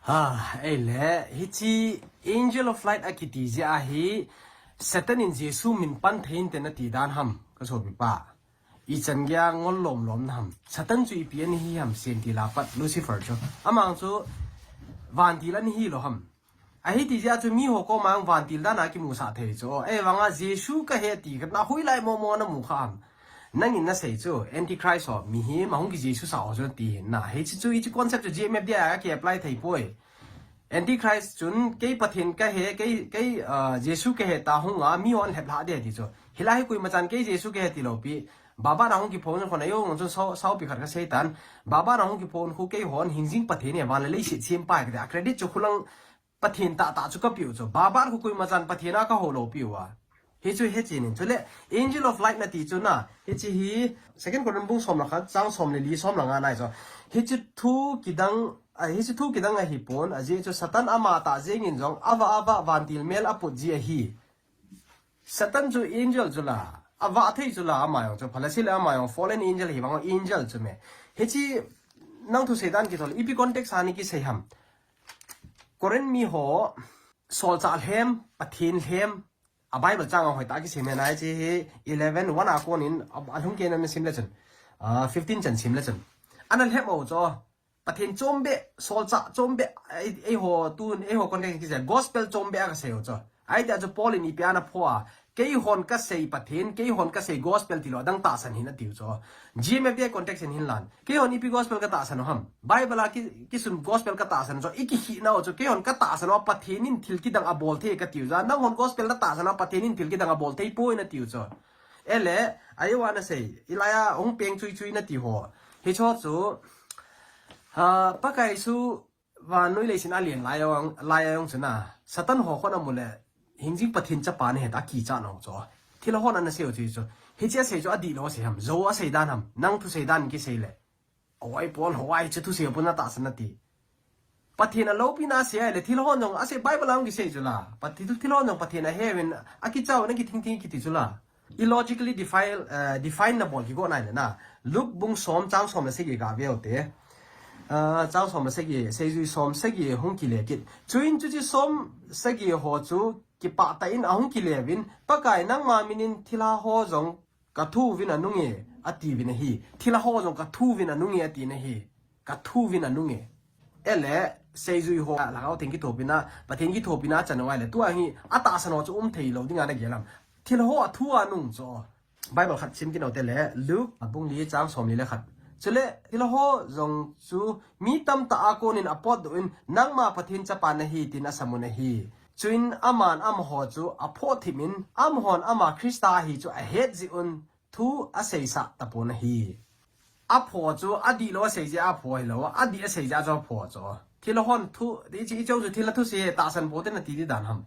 Ha, ahile, hichi Angel of Light akiti jeh ahi, Satan in Jesu min pan thei inte nati dan ham, ka sopi pa. Ichan geiya ngol lom lom na ham. Satan chu ipi ana hi ham, semtil a pat Lucifer chu. Amang chu vantil ana hi lou ham. Ahi ti jeh a chu mi ho koma vantil dan a kimusah thei chu. Ahivanga Jesu kahi ti khat na hoilai mo mo namu kha ham. Nangin nasei chu, Antichrist ho, mihem ahung ki Jesu sah ho chu nati hin na. Hichi chu, hichi concept chu G M F D I a ki apply thei poi. Antichrist chun, kei Pathen kahi, kei, kei, ah, Jesu kahi ta hung a, mi hon lhep lha de ti chu. Hilai hi koima chan kei Jesu kahi ti lou pi. Baba na hung kiphong khun a jong chun sao, sao pi khat kasei tan. Baba na hung kiphong khu kei hon hingjing Pathen e, van le leiset sempa e kati a. Credit chu khulang Pathen tahtah chu kapiu chu. Baba khu koima chan Pathen a kahou lou piu a. Hichu hichi nin. Chule, Angel of Light nati chu na. Hichi hi, Second Corinthians bung som le khat, chang som le li, som le nga nai chu. Hichi thu kidang, a, hichi thu kidang ahipon, ajeh chu Satan amatah jeng in jong, ava, ava, vantil mel aput ji ahi. Satan chu angel chu la, ava thei chu la, ama jong chu, phalasi le ama jong, fallen angel hi vang angel chu me. Hichi, nang thusei dan kithol, ipi context a ni kisei ham. Corinth mi ho, solchah lhem, Pathen lhem, a Bible chang a hoitah a kisei me nai chi hi eleven, one a konin, a, alhung kei na sim le chun, ah, fifteen chan sim le chun. Ana lhem o chu, Pathen chom be, solchah chom be, ei, eiho tun, eiho context kisei, gospel chom be a kasei o chu. Ahi ti a chu Paul in ipi ana pho a, Keihon kasei Pathen, keihon kasei gospel tilou, adang tahsan hih in atiu chu. G M F D I context in hinlan. Keihon ipi gospel katahsan u ham. Bible a ki, kisun gospel katahsan u chu. Ikihina u chu. Keihon katahsan u Pathen in thil kidang abol thei katiu chu. Nanghon gospel natahsan u Pathen in thil kidang abol thei poi natiu chu. Ele, ayo ana sei. Ilai a hung peng chui chui nati ho. Hicho chu. Ha, Pakai Jesu vannoi leiset a alen lai a jong, lai a jong chu na, Satan ho khon amu le, hingjing Pathen chapa nahi tia kichat nau chu. Thilha hon ana sei u chu chu. Hiche asei chu adihlou asei ham, jou asei dan ham, nang thusei dan kisei le. Oi, Paul ho ai chu thusei pon natahsan nati. Pathen aloupina asei le, thilha hon jong asei Bible a jong kisei chu la. Pathen thilha hon jong Pathen ahe uvin, akicha u na kithing thing kiti chu la. Illogically defile, eh, define nabol kigo nai le na. Luke bung som chang som le sagi gave u te. Eh, chang som le sagi, seijui som sagi hung kile kit. Chuin chuche som sagi ho chu kipah tah in ahung kile uvin, Pakai nangma min in thilha ho jong kathu uvin anunge, ati uvin ahi. Thilha ho jong kathu uvin anunge, ati na hi. Kathu uvin anunge. Ele, seijui ho, Lhagao Theng kithopina, Pathen kithopina achan u ahile, tua hi, atahsan u chu um thei lou dinga nagel ham. Thilha ho athu a anung chu. Bible khat sim kit u te le, Luke, abung li chang som li le khat. Chule, thilha ho jong chu, mi tamtah a konin apotdoh in, nangma Pathen chapa nahi, tin asam un ahi. Chuin aman amaho chu aphoh thim in, amahon ama Christa ahi chu ahet jeh un, thu aseisah tapon ahi. Aphoh chu adihlou asei jeh a aphoh hilou, adih asei jeh a chu aphoh chu. Thilha hon thu, hiche, hiche chu thilha thusei tahsan pou te nati di dan ham.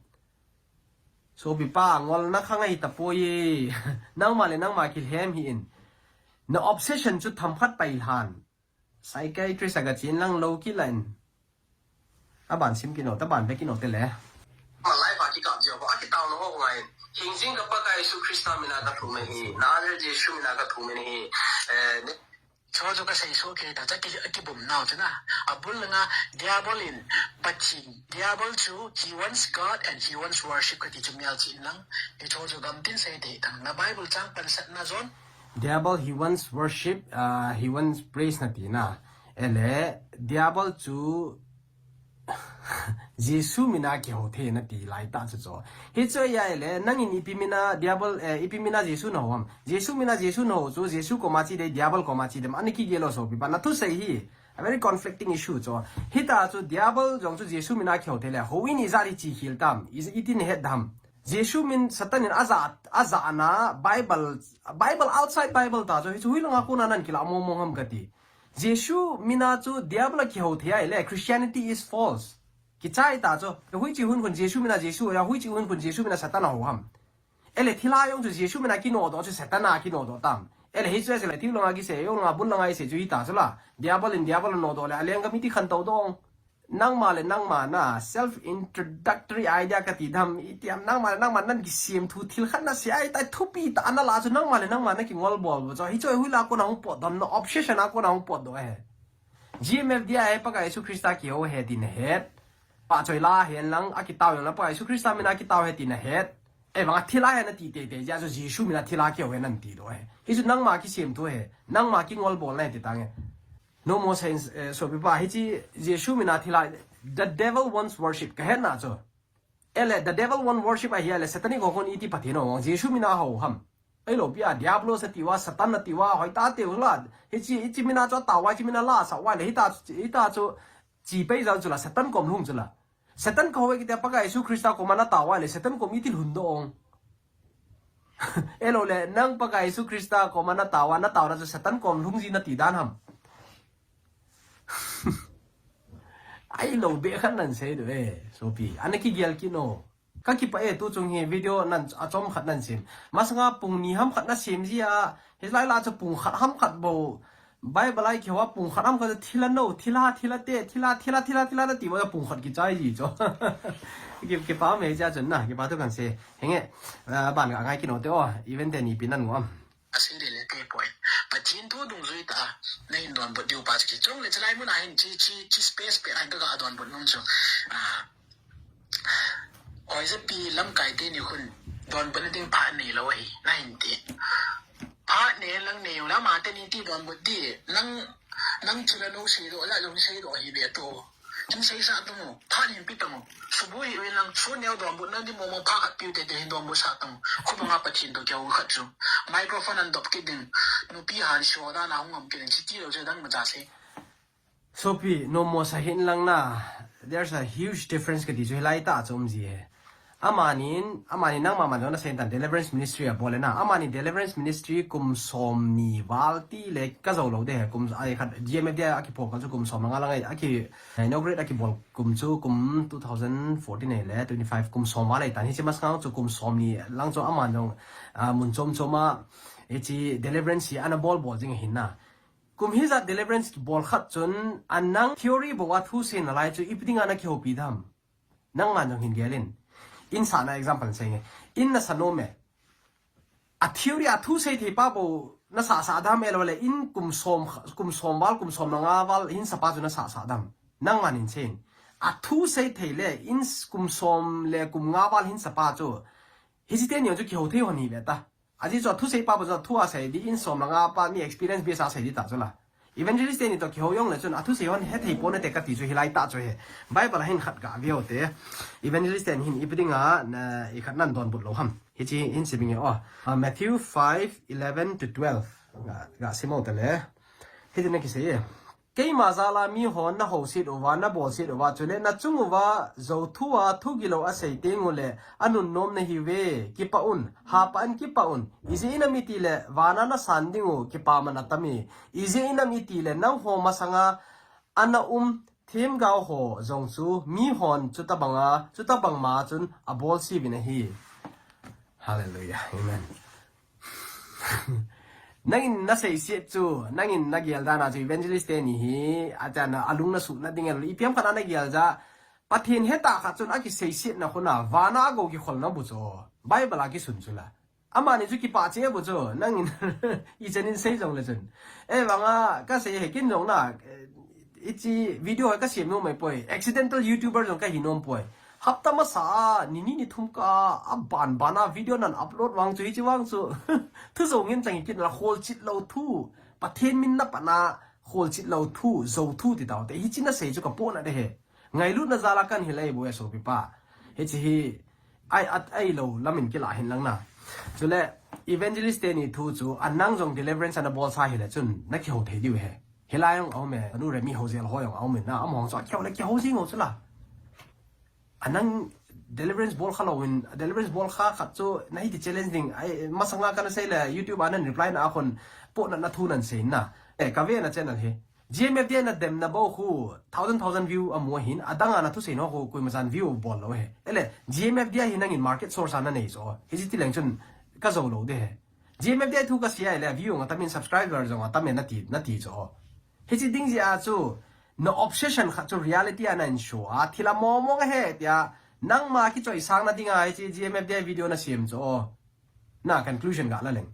Sopipa, ngolna khang ahi tapoi. Nangma le nangma kilhem hih in. Na obsession chu themkhat pai lhan. Psychiatrist a gachen lang lou kit laiyin. Aban sim kit u, taban ve kit u te le. Malai pa kikap jeh uva, akitao na ho ngai. Hingjing ka Pakai Jesu Christa mina kathum ahi. Nazareth Jesu mina kathum ahi. Eh, ne- Cho jo kasei so ke ta cha ki, kibum nau chu na. Abul langa Diabol in Pathen. Diabol chu he wants God and he wants worship kati chu mial chin lang. Hicho chu gamtin sei te tang na Bible chang pansatna jon. Diabol, he wants worship, uh, he wants praise nati na. Ele, Diabol chu Jesu mina kihou thei nati lai ta chu chu. Hichu ahile, nangin ipi mina Diabol, eh, ipi mina Jesu nahou ham. Jesu mina Jesu nahou chu, Jesu koma che dem, Diabol koma che dem. Ana kigel u sopipa, nathusei hi. A very conflicting issue chu. Hita chu Diabol jong chu Jesu mina kihou thei le. Houin ijat hi che khel tam. Iti nahet dem. Jesu min Satan in aja, aja na Bible, Bible outside Bible ta chu. Hichu hoilanga kona nan kila mong mong ham kati. Jesu mina chu Diabol a kihou thei ahile, Christianity is false. Kichai ta chu. Hoiche hun khun Jesu mina Jesu, ya hoiche hun khun Jesu mina Satan ahou ham. Ele thilha jong chu Jesu mina kinodoh chu Satan a kinodoh tam. Ele hichu asei le thilha langa kisei, jong langa bul langa isei chu hita chu la. Diabol in Diabol nodoh le, alenggam iti khantou dong. Nangma le nangma na self introductory idea kati dem, iti ham nangma le nangma nan kisem thu thil khat nasei ahitai thupi ta ana la chu nangma le nangma nakingol bol bo chu. Hichu hoilanga kona hung potdoh ham na obsession a kona hung potdoh ahi. G M F D I ahi Pakai Jesu Christa kihou ahi ti nahet. Pahchoi la hen lang akitao jong la Pakai Jesu Christa mina kitao ahi ti nahet. Ei, vang a thilha ahi nati teitei jeh a chu Jesu mina thilha kihou ahi nati doh ahi. Hichu nangma kisem thu ahi. Nangma kingol bolna ahi ti tange. No more sense, eh, sopipa, hiche Jesu mina thilha, the devil wants worship, kahet na chu. Ele, the devil wants worship ahile, Satanic ho khun iti Pathen ho, Jesu mina hou ham. Ahilou pi a, Diablos ati uva, Satan ati uva, hoita ati uva la. Hiche, hiche mina chu atao uva, hiche mina la asah uva le, hita, hita chu, che pai jal chu la, Satan kom lhung chu la. Satan kahou e kiti a Pakai Jesu Christa koma natao uva le, Satan kom iti lhung doh ong. Ahilou le, nang Pakai Jesu Christa koma natao uva, natao na chu Satan kom lhung ji nati dan ham. Ahilou be khat nan sei doh e, sopi. Ana kigel kit u. Kakipah e, tu chung hi video nan achom khat nan sem. Masanga pung ni ham khat nasem ji a, hilai la chu pung khat ham khat bou. Bible a ikihou a pung khat ham khat thilha no, thilha, thilha te, thilha, thilha, thilha, thilha nati uva pung khat kichai ji chu. Ki, kipah me jeh a chun na, kipah thu kan sei. Henge, ah, ban ka ngai kit u te o, even teni pi nan ngom. Asei le le te poi. Pathen thu dungjui tah a, nahin donbut diu pa chu kichong le chalai mun a hin chi, chi, chi space pe a hin kaga donbut nom chu. Ah, Koijapi lamkai teni khun donbutna ding phat neilou ahi, nahin ti. Phat nei lang nei u la, ama teni ti donbut di, nang, nang chula no seidoh la, jong seidoh ahi be to. Kin sei sa tamo, phan hin pi tamo. Subu hi wi lang, su neo dom bu nan di mo mo pha khat piu te te hin dom bu sa tamo. Khu ba nga Pathen to keu khat chu. Microphone an dop kit ding. Nupi han sio da na hung am kit ding. Chi ti lo che dang ma cha se. Sopi, no mo sa hin lang na. There's a huge difference ka ti chu hilai ta chu um ji he. Amanin, amani nangma man jong na sei tan deliverance ministry a bol le na. Amani deliverance ministry kum som ni val ti le ka zo lo de he. Kum ai khat G M F D I a ki pho ka chu kum som nga lang ai a ki inaugurate a ki bol kum chu kum two thousand fourteen ai le twenty-five kum som val ai tan. Hi chi mas ngang chu kum som ni lang chu aman jong, ah, mun chom chom a, e chi deliverance hi ana bol bol jing hin na. Kum hijat deliverance bol khat chun, a nang theory bou a thu sei nalai chu ipi dinga na kihopi dam. Nangman jong hin gel in. In sahna example sei nge. In na sa nom e. A theory a thu sei thei pa bou na sa sa dam e lo le in kum som, kum som val, kum som nga val hin sa pa chu na sa sa dam. Nangman in sei in. A thu sei thei le in s-, kum som le kum nga val hin sa pa chu. Hichi teni chu kiho thei hon hi ve ta. Ajeh chu a thu sei pa bou chu a thu a sei di in som le nga pa mi experience base a sei di ta chu la. Evangelist teni to kiho jong le chun a thu sei hon he thei pon te ka ti chu hilai ta chu he. Bible a hin khat ga ve u te. Evangelist teni hin ipi dinga na i khat nan donbut lou ham. Hichi hin sei bing e o. Ah, Matthew five eleven to twelve. Ga, ga sim u te le. Hiti na kisei e. Keima jal a mihon na houset uva, na bolset uva, chule na chung uva, jou thu a, thu gilou a sei teng u le, a nunnom na hiuve, kipah un, hapah in kipah un, ijeh inem itile, van a na san ding u, kipaman atam e, ijeh inem itile, nangho masanga, ana um, themgao ho, jong chu, mihon, chutabang a, chutabang ma chun, abolse uvin ahi. Hallelujah. Amen. Nangin na seiset chu, nangin na gel dan a chu evangelist teni hi, a chana a lung na suhna ding e, ipi ham khat a na gel ja, Pathen hetah khat chun a kiseisetna khun a, van a a go kikholna bu chu, Bible a kisun chu la. Amani chu kipah che bu chu, nangin i chanin sei jong le chun. E vang a, ka sei he kin jong na, eh, Hichi video hi ka sem nom mai poi. Accidental YouTuber jong ka hi nom poi. Hapta masa a, ni ni ni thum ka, a ban ban a video nan upload vang chu, hichi vang chu. Thu jou ngen chang hi kit na, kholchil lou thu. Pathen min na pan a, kholchil lou thu, jou thu ti tau te. Hichi na sei chu ka pona de he. Ngailutna jal a kan hilai bu e sopi pa. Hichi hi, Ai, at, ai lo, lamin kila hin lang na. Chule, evangelist teni thu chu, a nang jong deliverance ana bolsa hile chun, na kiho thei diu he. Hilai jong a um e, anu re mi ho jel ho jong a um in na, amahon chu a kiho le kiho jing u chu la. A nang deliverance bol kha louvin, deliverance bol kha khat chu, na hiti challenge ding, ai, masanga kana sei le, YouTube a nan reply na a khun, pohna na thu nan sei na. E, ka ve na channel hi. G M F D I na demna bou khu, thousand, thousand view amu ahin, adang a na thusei ho khu, koima chan view bol lou he. Ele, G M F D I hi nangin market source a na nei chu. Hichi ti leng chun, ka jou lou de he. G M F D I thu ka sei a ile, view jong atam in subscriber jong atam in na ti, na ti chu. Hichi ding jeh a chu, na obsession khat chu reality a na in show a, thil a mong mong he tia, nangma kichoisang na ding a, hichi G M F D I video na sem chu. Na conclusion ga la leng.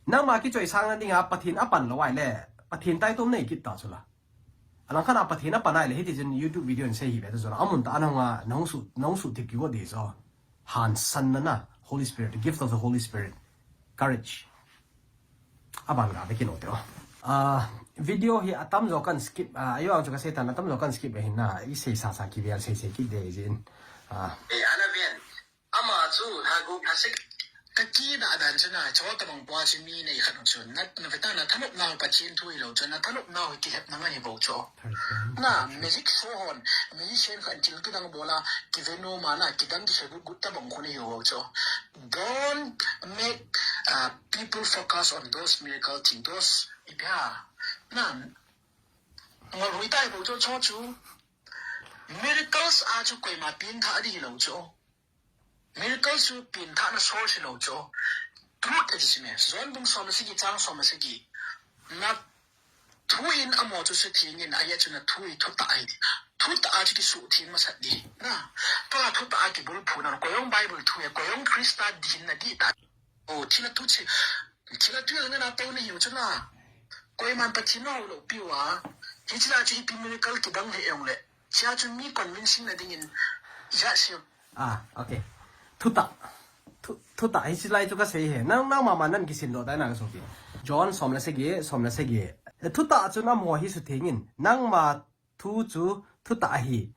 Nangma kichoisang na ding a Pathen a pan lou ai le, Pathen taitom nei kit ta chu la. Alang khat a Pathen a pan ai le, hiti chun YouTube video in sei hi ve ta chu la. Amun ta a nang a, nang su, nang su thip ki go de chu. Hansanna na, Holy Spirit, the gift of the Holy Spirit. Courage. Aban ga ve kin o te o. Ah, video hi atam jo kan skip, ah, ayo ang chu ka sei tan atam jo kan skip ve hin na, i sei sa sa ki ve, sei sei ki de jin. Ah. Eh, ana ven. Ama chu, ha gu, ha sik. Ka kida dan chu na, cho tabang pua chu mi nei khat chu. Na, na veta na thanop nau Pathen thu hi lou chu, na thanop nau hi kihepna ngai hi bou chu. Na, magic show hon, magician khat thil kidang bol a, kiveno ma na, kidang kisei gut gut tabang khu nei hi bou chu. Don't make, uh, people focus on those miracle things, those, ipi ham. Na, ngol hui tai bou chu, cho chu. Miracles a chu koima pengtha di hi lou chu. Miracle chu pengthahna source hi lou chu. Truth ati chu me. John bung som le sagi chang som le sagi. Na thu in amaho chu sutheng in, ahi chu na thu hi thutah ahi. Thutah a chu kisutheng masat di. Na, tua thutah a kibulphu na, koi jong Bible thu e, koi jong Christa di hin na di ta. O, thil a thu chi, thil a thu jong na to na hiu chu na. Koiman Pathen na hou lou piu a. Hichi la chu ipi miracle kidang le jong le. Chia chu mi convincing na dingin, ijat sia. Ah, okay. Thutah. Thu, thutah hi silai chu ka sei he. Nang, nangma ma nan kisim doh tai na ka sopi. John som le sagi, som le sagi. Thutah chu amaho hi sutheng in. Nangma thu chu Thutah ahi.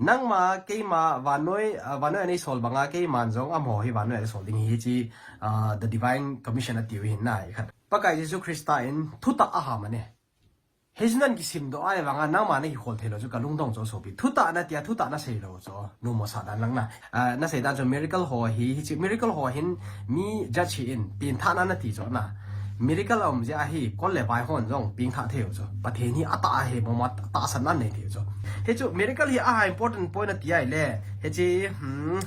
Nangma, keima, vannoi, ah, vannoi a nei sol banga, keiman jong amaho hi vannoi a sol ding hi chi, ah, the divine commission atiu hin na, i khat. Pakai Jesu Christa in thutah aham ane. Hichu nan kisim doh a le vanga, nangma na kikhol thei lou chu ka lungdong chu sopi. Thutah na tia, thutah na sei lou chu. Numo sa dan lang na. Ah, na sei dan chu miracle ho hi, hichi miracle ho hin mi judge hi in, pengthah na na ti chu na. Miracle a um jeh a hi, kol le vai hon jong pengthah thei u chu. Pathen hi atah ahi, mama tahsan na nei thei u chu. Hichu miracle hi aha important point na ti ai le. Hichi, hmm,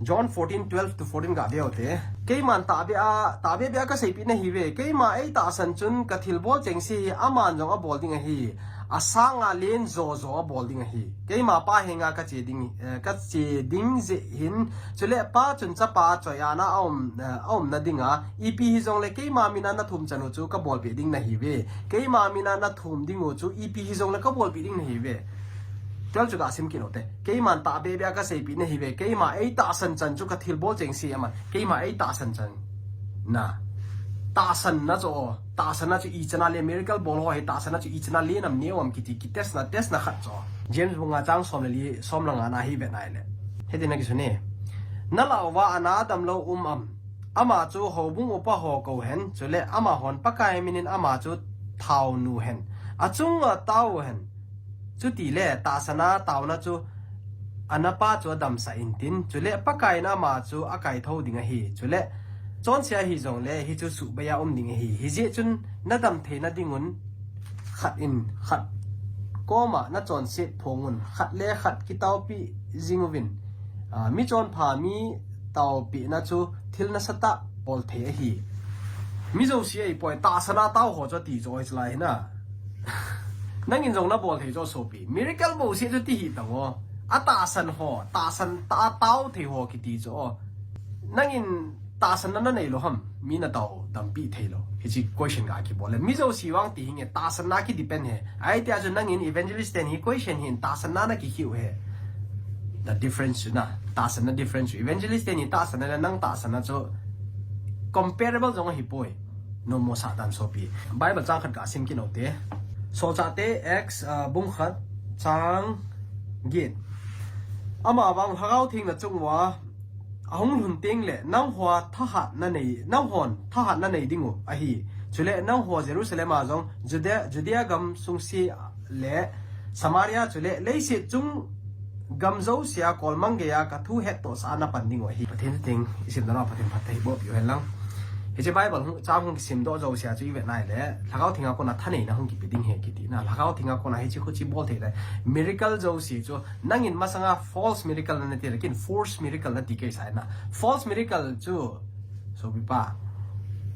John fourteen twelve to fourteen ga veu te. Keiman tahbeh a, tahbeh beh a ka seipeh na hi ve. Keima ei tahsan chun ka thilbol chengse hi aman jong abol ding ahi. Asanga len jo jo abol ding ahi. Keima Pa henga ka che ding, eh, ka che ding jeh hin. Chule Pa chun Chapa choi-atna a um, eh, a umna dinga. Ipi hijongle keima mina na thum chan u chu ka bolpeh ding na hi ve. Keima mina na thum ding u chu ipi hijongle ka bolpeh ding na hi ve. Tel chu ka sim kit u te. Keiman tahbeh beh a ka seipeh na hi ve. Keima ei tahsan chan chu ka thilbol chengse aman. Keima ei tahsan chan. Na. Tahsan na chu. Tahsan na chu ichan a le miracle bol ho hi tahsan na chu ichan a le nam neo am kiti ki test na, test na khat chu. James bung nga chang som le li, som le nga na hi ve nai le. Hiti na kisun e. Na lah uva ana damlou um am. Ama chu houbung upa ho kou hen. Chule amahon Pakai minin ama chu thao nu hen. Achunga tao hen. Chutile tahsan a taona chu ana pa chu adamsah intin, chule Pakai in ama chu akaithou ding ahi, chule chonse ahi jongle hichu suhbei a um ding ahi. Hijeh chun nadam theina dingun khat in khat koma nachonset phongun, khat le khat kitaopeh jing uvin, ah, michonpha mi taopehna chu thil nasatah bol thei ahi. Mi jouse ahipoi, tahsan a tao ho chu ati chu oi chalai hina. Nangin jong nabol thei chu sopi. Miracle bouseh chu ti hih tan o. Atahsan ho, tahsan ta, tao thei ho kiti chu o. Nangin tahsan na nanei lou ham. Mi natao dampi thei lou. Hichi question ga kibol le. Mi jouse vang ti hinge, tahsan na ki depend he. Ahi tia chu nangin evangelist ten hi question hin tahsan na nakikhiu he. The difference chu na. Tahsan na difference chu. Evangelist ten hi tahsan na le nang tahsan na chu comparable jong ahipoi. Nomo sa dan sopi. Bible chang khat ga sim kit u te. Solchahte Acts, ah, bung khat chang get. Ama vang Lhagao Theng nachung uva ahung lhun teng le nangho thahat nanei, nanghon thahat nanei ding u ahi. Chule nangho Jerusalem a jong Judea, Judea gam sungse le Samaria chule leiset chung gam jouse a kolmang geiya ka thu hettohsah a napan ding u ahi. Pathen thu teng isim dan uva Pathen phatthei boh piu hen lang. Hiche Bible hung, chang hung kisim doh jouse a chu ivet nai le, Lhagao Theng a kona thaneina hung kipe ding ahi kiti na, Lhagao Theng a kona hichi khuchi bol thei le, miracle jouse chu, nangin masanga false miracle nati le, ken force miracle nati kei sai na. False miracle chu, sopi pa.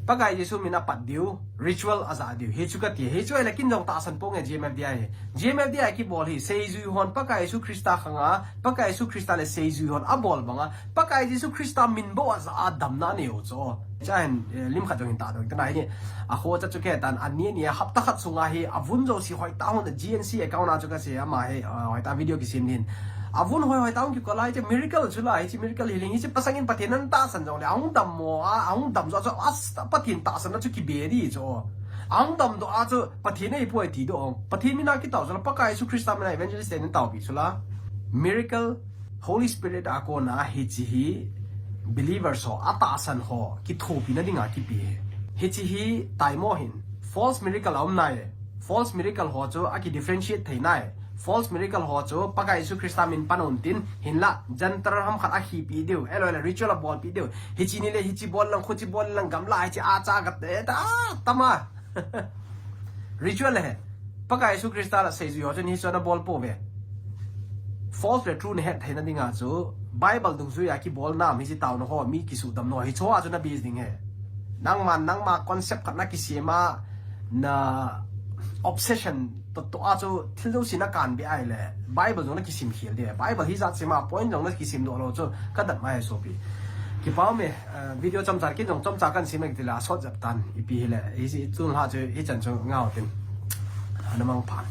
Pakai Jesu min a pat diu, ritual a ja diu. Hichu kati, hichu ahile ken jong tahsan ponge G M F D I hi. G M F D I kibol hi, seijui hon Pakai Jesu Christa khanga, Pakai Jesu Christa le seijui hon abol banga, Pakai Jesu Christa min bou a ja a damna anei u chu. Cha hin, eh, lim khat jong hin ta dong, tana hi, a kho cha chu kei tan, ani ani a hapta khat sunga hi, avun jouse hoitah hon G N C account a chu kasei, ama hi, eh, hoitah video kisim din. Avun hoi hoitah hon kikol a, hiche miracle chu la, hiche miracle healing, hiche pasang in Pathen in tahsan jongle, ahung dam mo, a, ahung dam jo chu, as, Pathen tahsan na chu kibe di chu. Ahung dam doh a chu, Pathen ahipoi ti doh. Pathen min a kitao chu la, Pakai Jesu Christa min a evangelist ten taopi chu la. Miracle, Holy Spirit a kona hiche hi believers ho, atahsan ho, kithopina dinga kipe. Hiche hi taimo hin, false miracle a um nai. False miracle ho chu aki differentiate thei nai. False miracle ho chu Pakai Jesu Christa min pan un tin, hinla, Gentile ham khat a khipi diu, ahilou le ritual a bolpi diu. Hiche ni le hiche bol lang, khuche bol lang, gamla hiche a cha ka te ta, tama. Ritual le he. Pakai Jesu Christa la seijui ho chun hichu ana bol pouve. False le true nahet theina dinga chu Bible dungjui a kibol nam hiche taona ho mi kisudam nau hichu a chu na base ding he. Nangman, nangma concept khat na kisem a na obsession to to a chu thil jouse na kan be ai le. Bible jong na kisim khel de. Bible hijat sema point jong na kisim doh lou chu ka dat mai sopi. Kipa me. Eh, video chomcha, ken jong chomcha kan sim e kiti le, asot jep tan, ipi hile, hiche tun la chu, hichan chu ngau tin. Ana mang phan.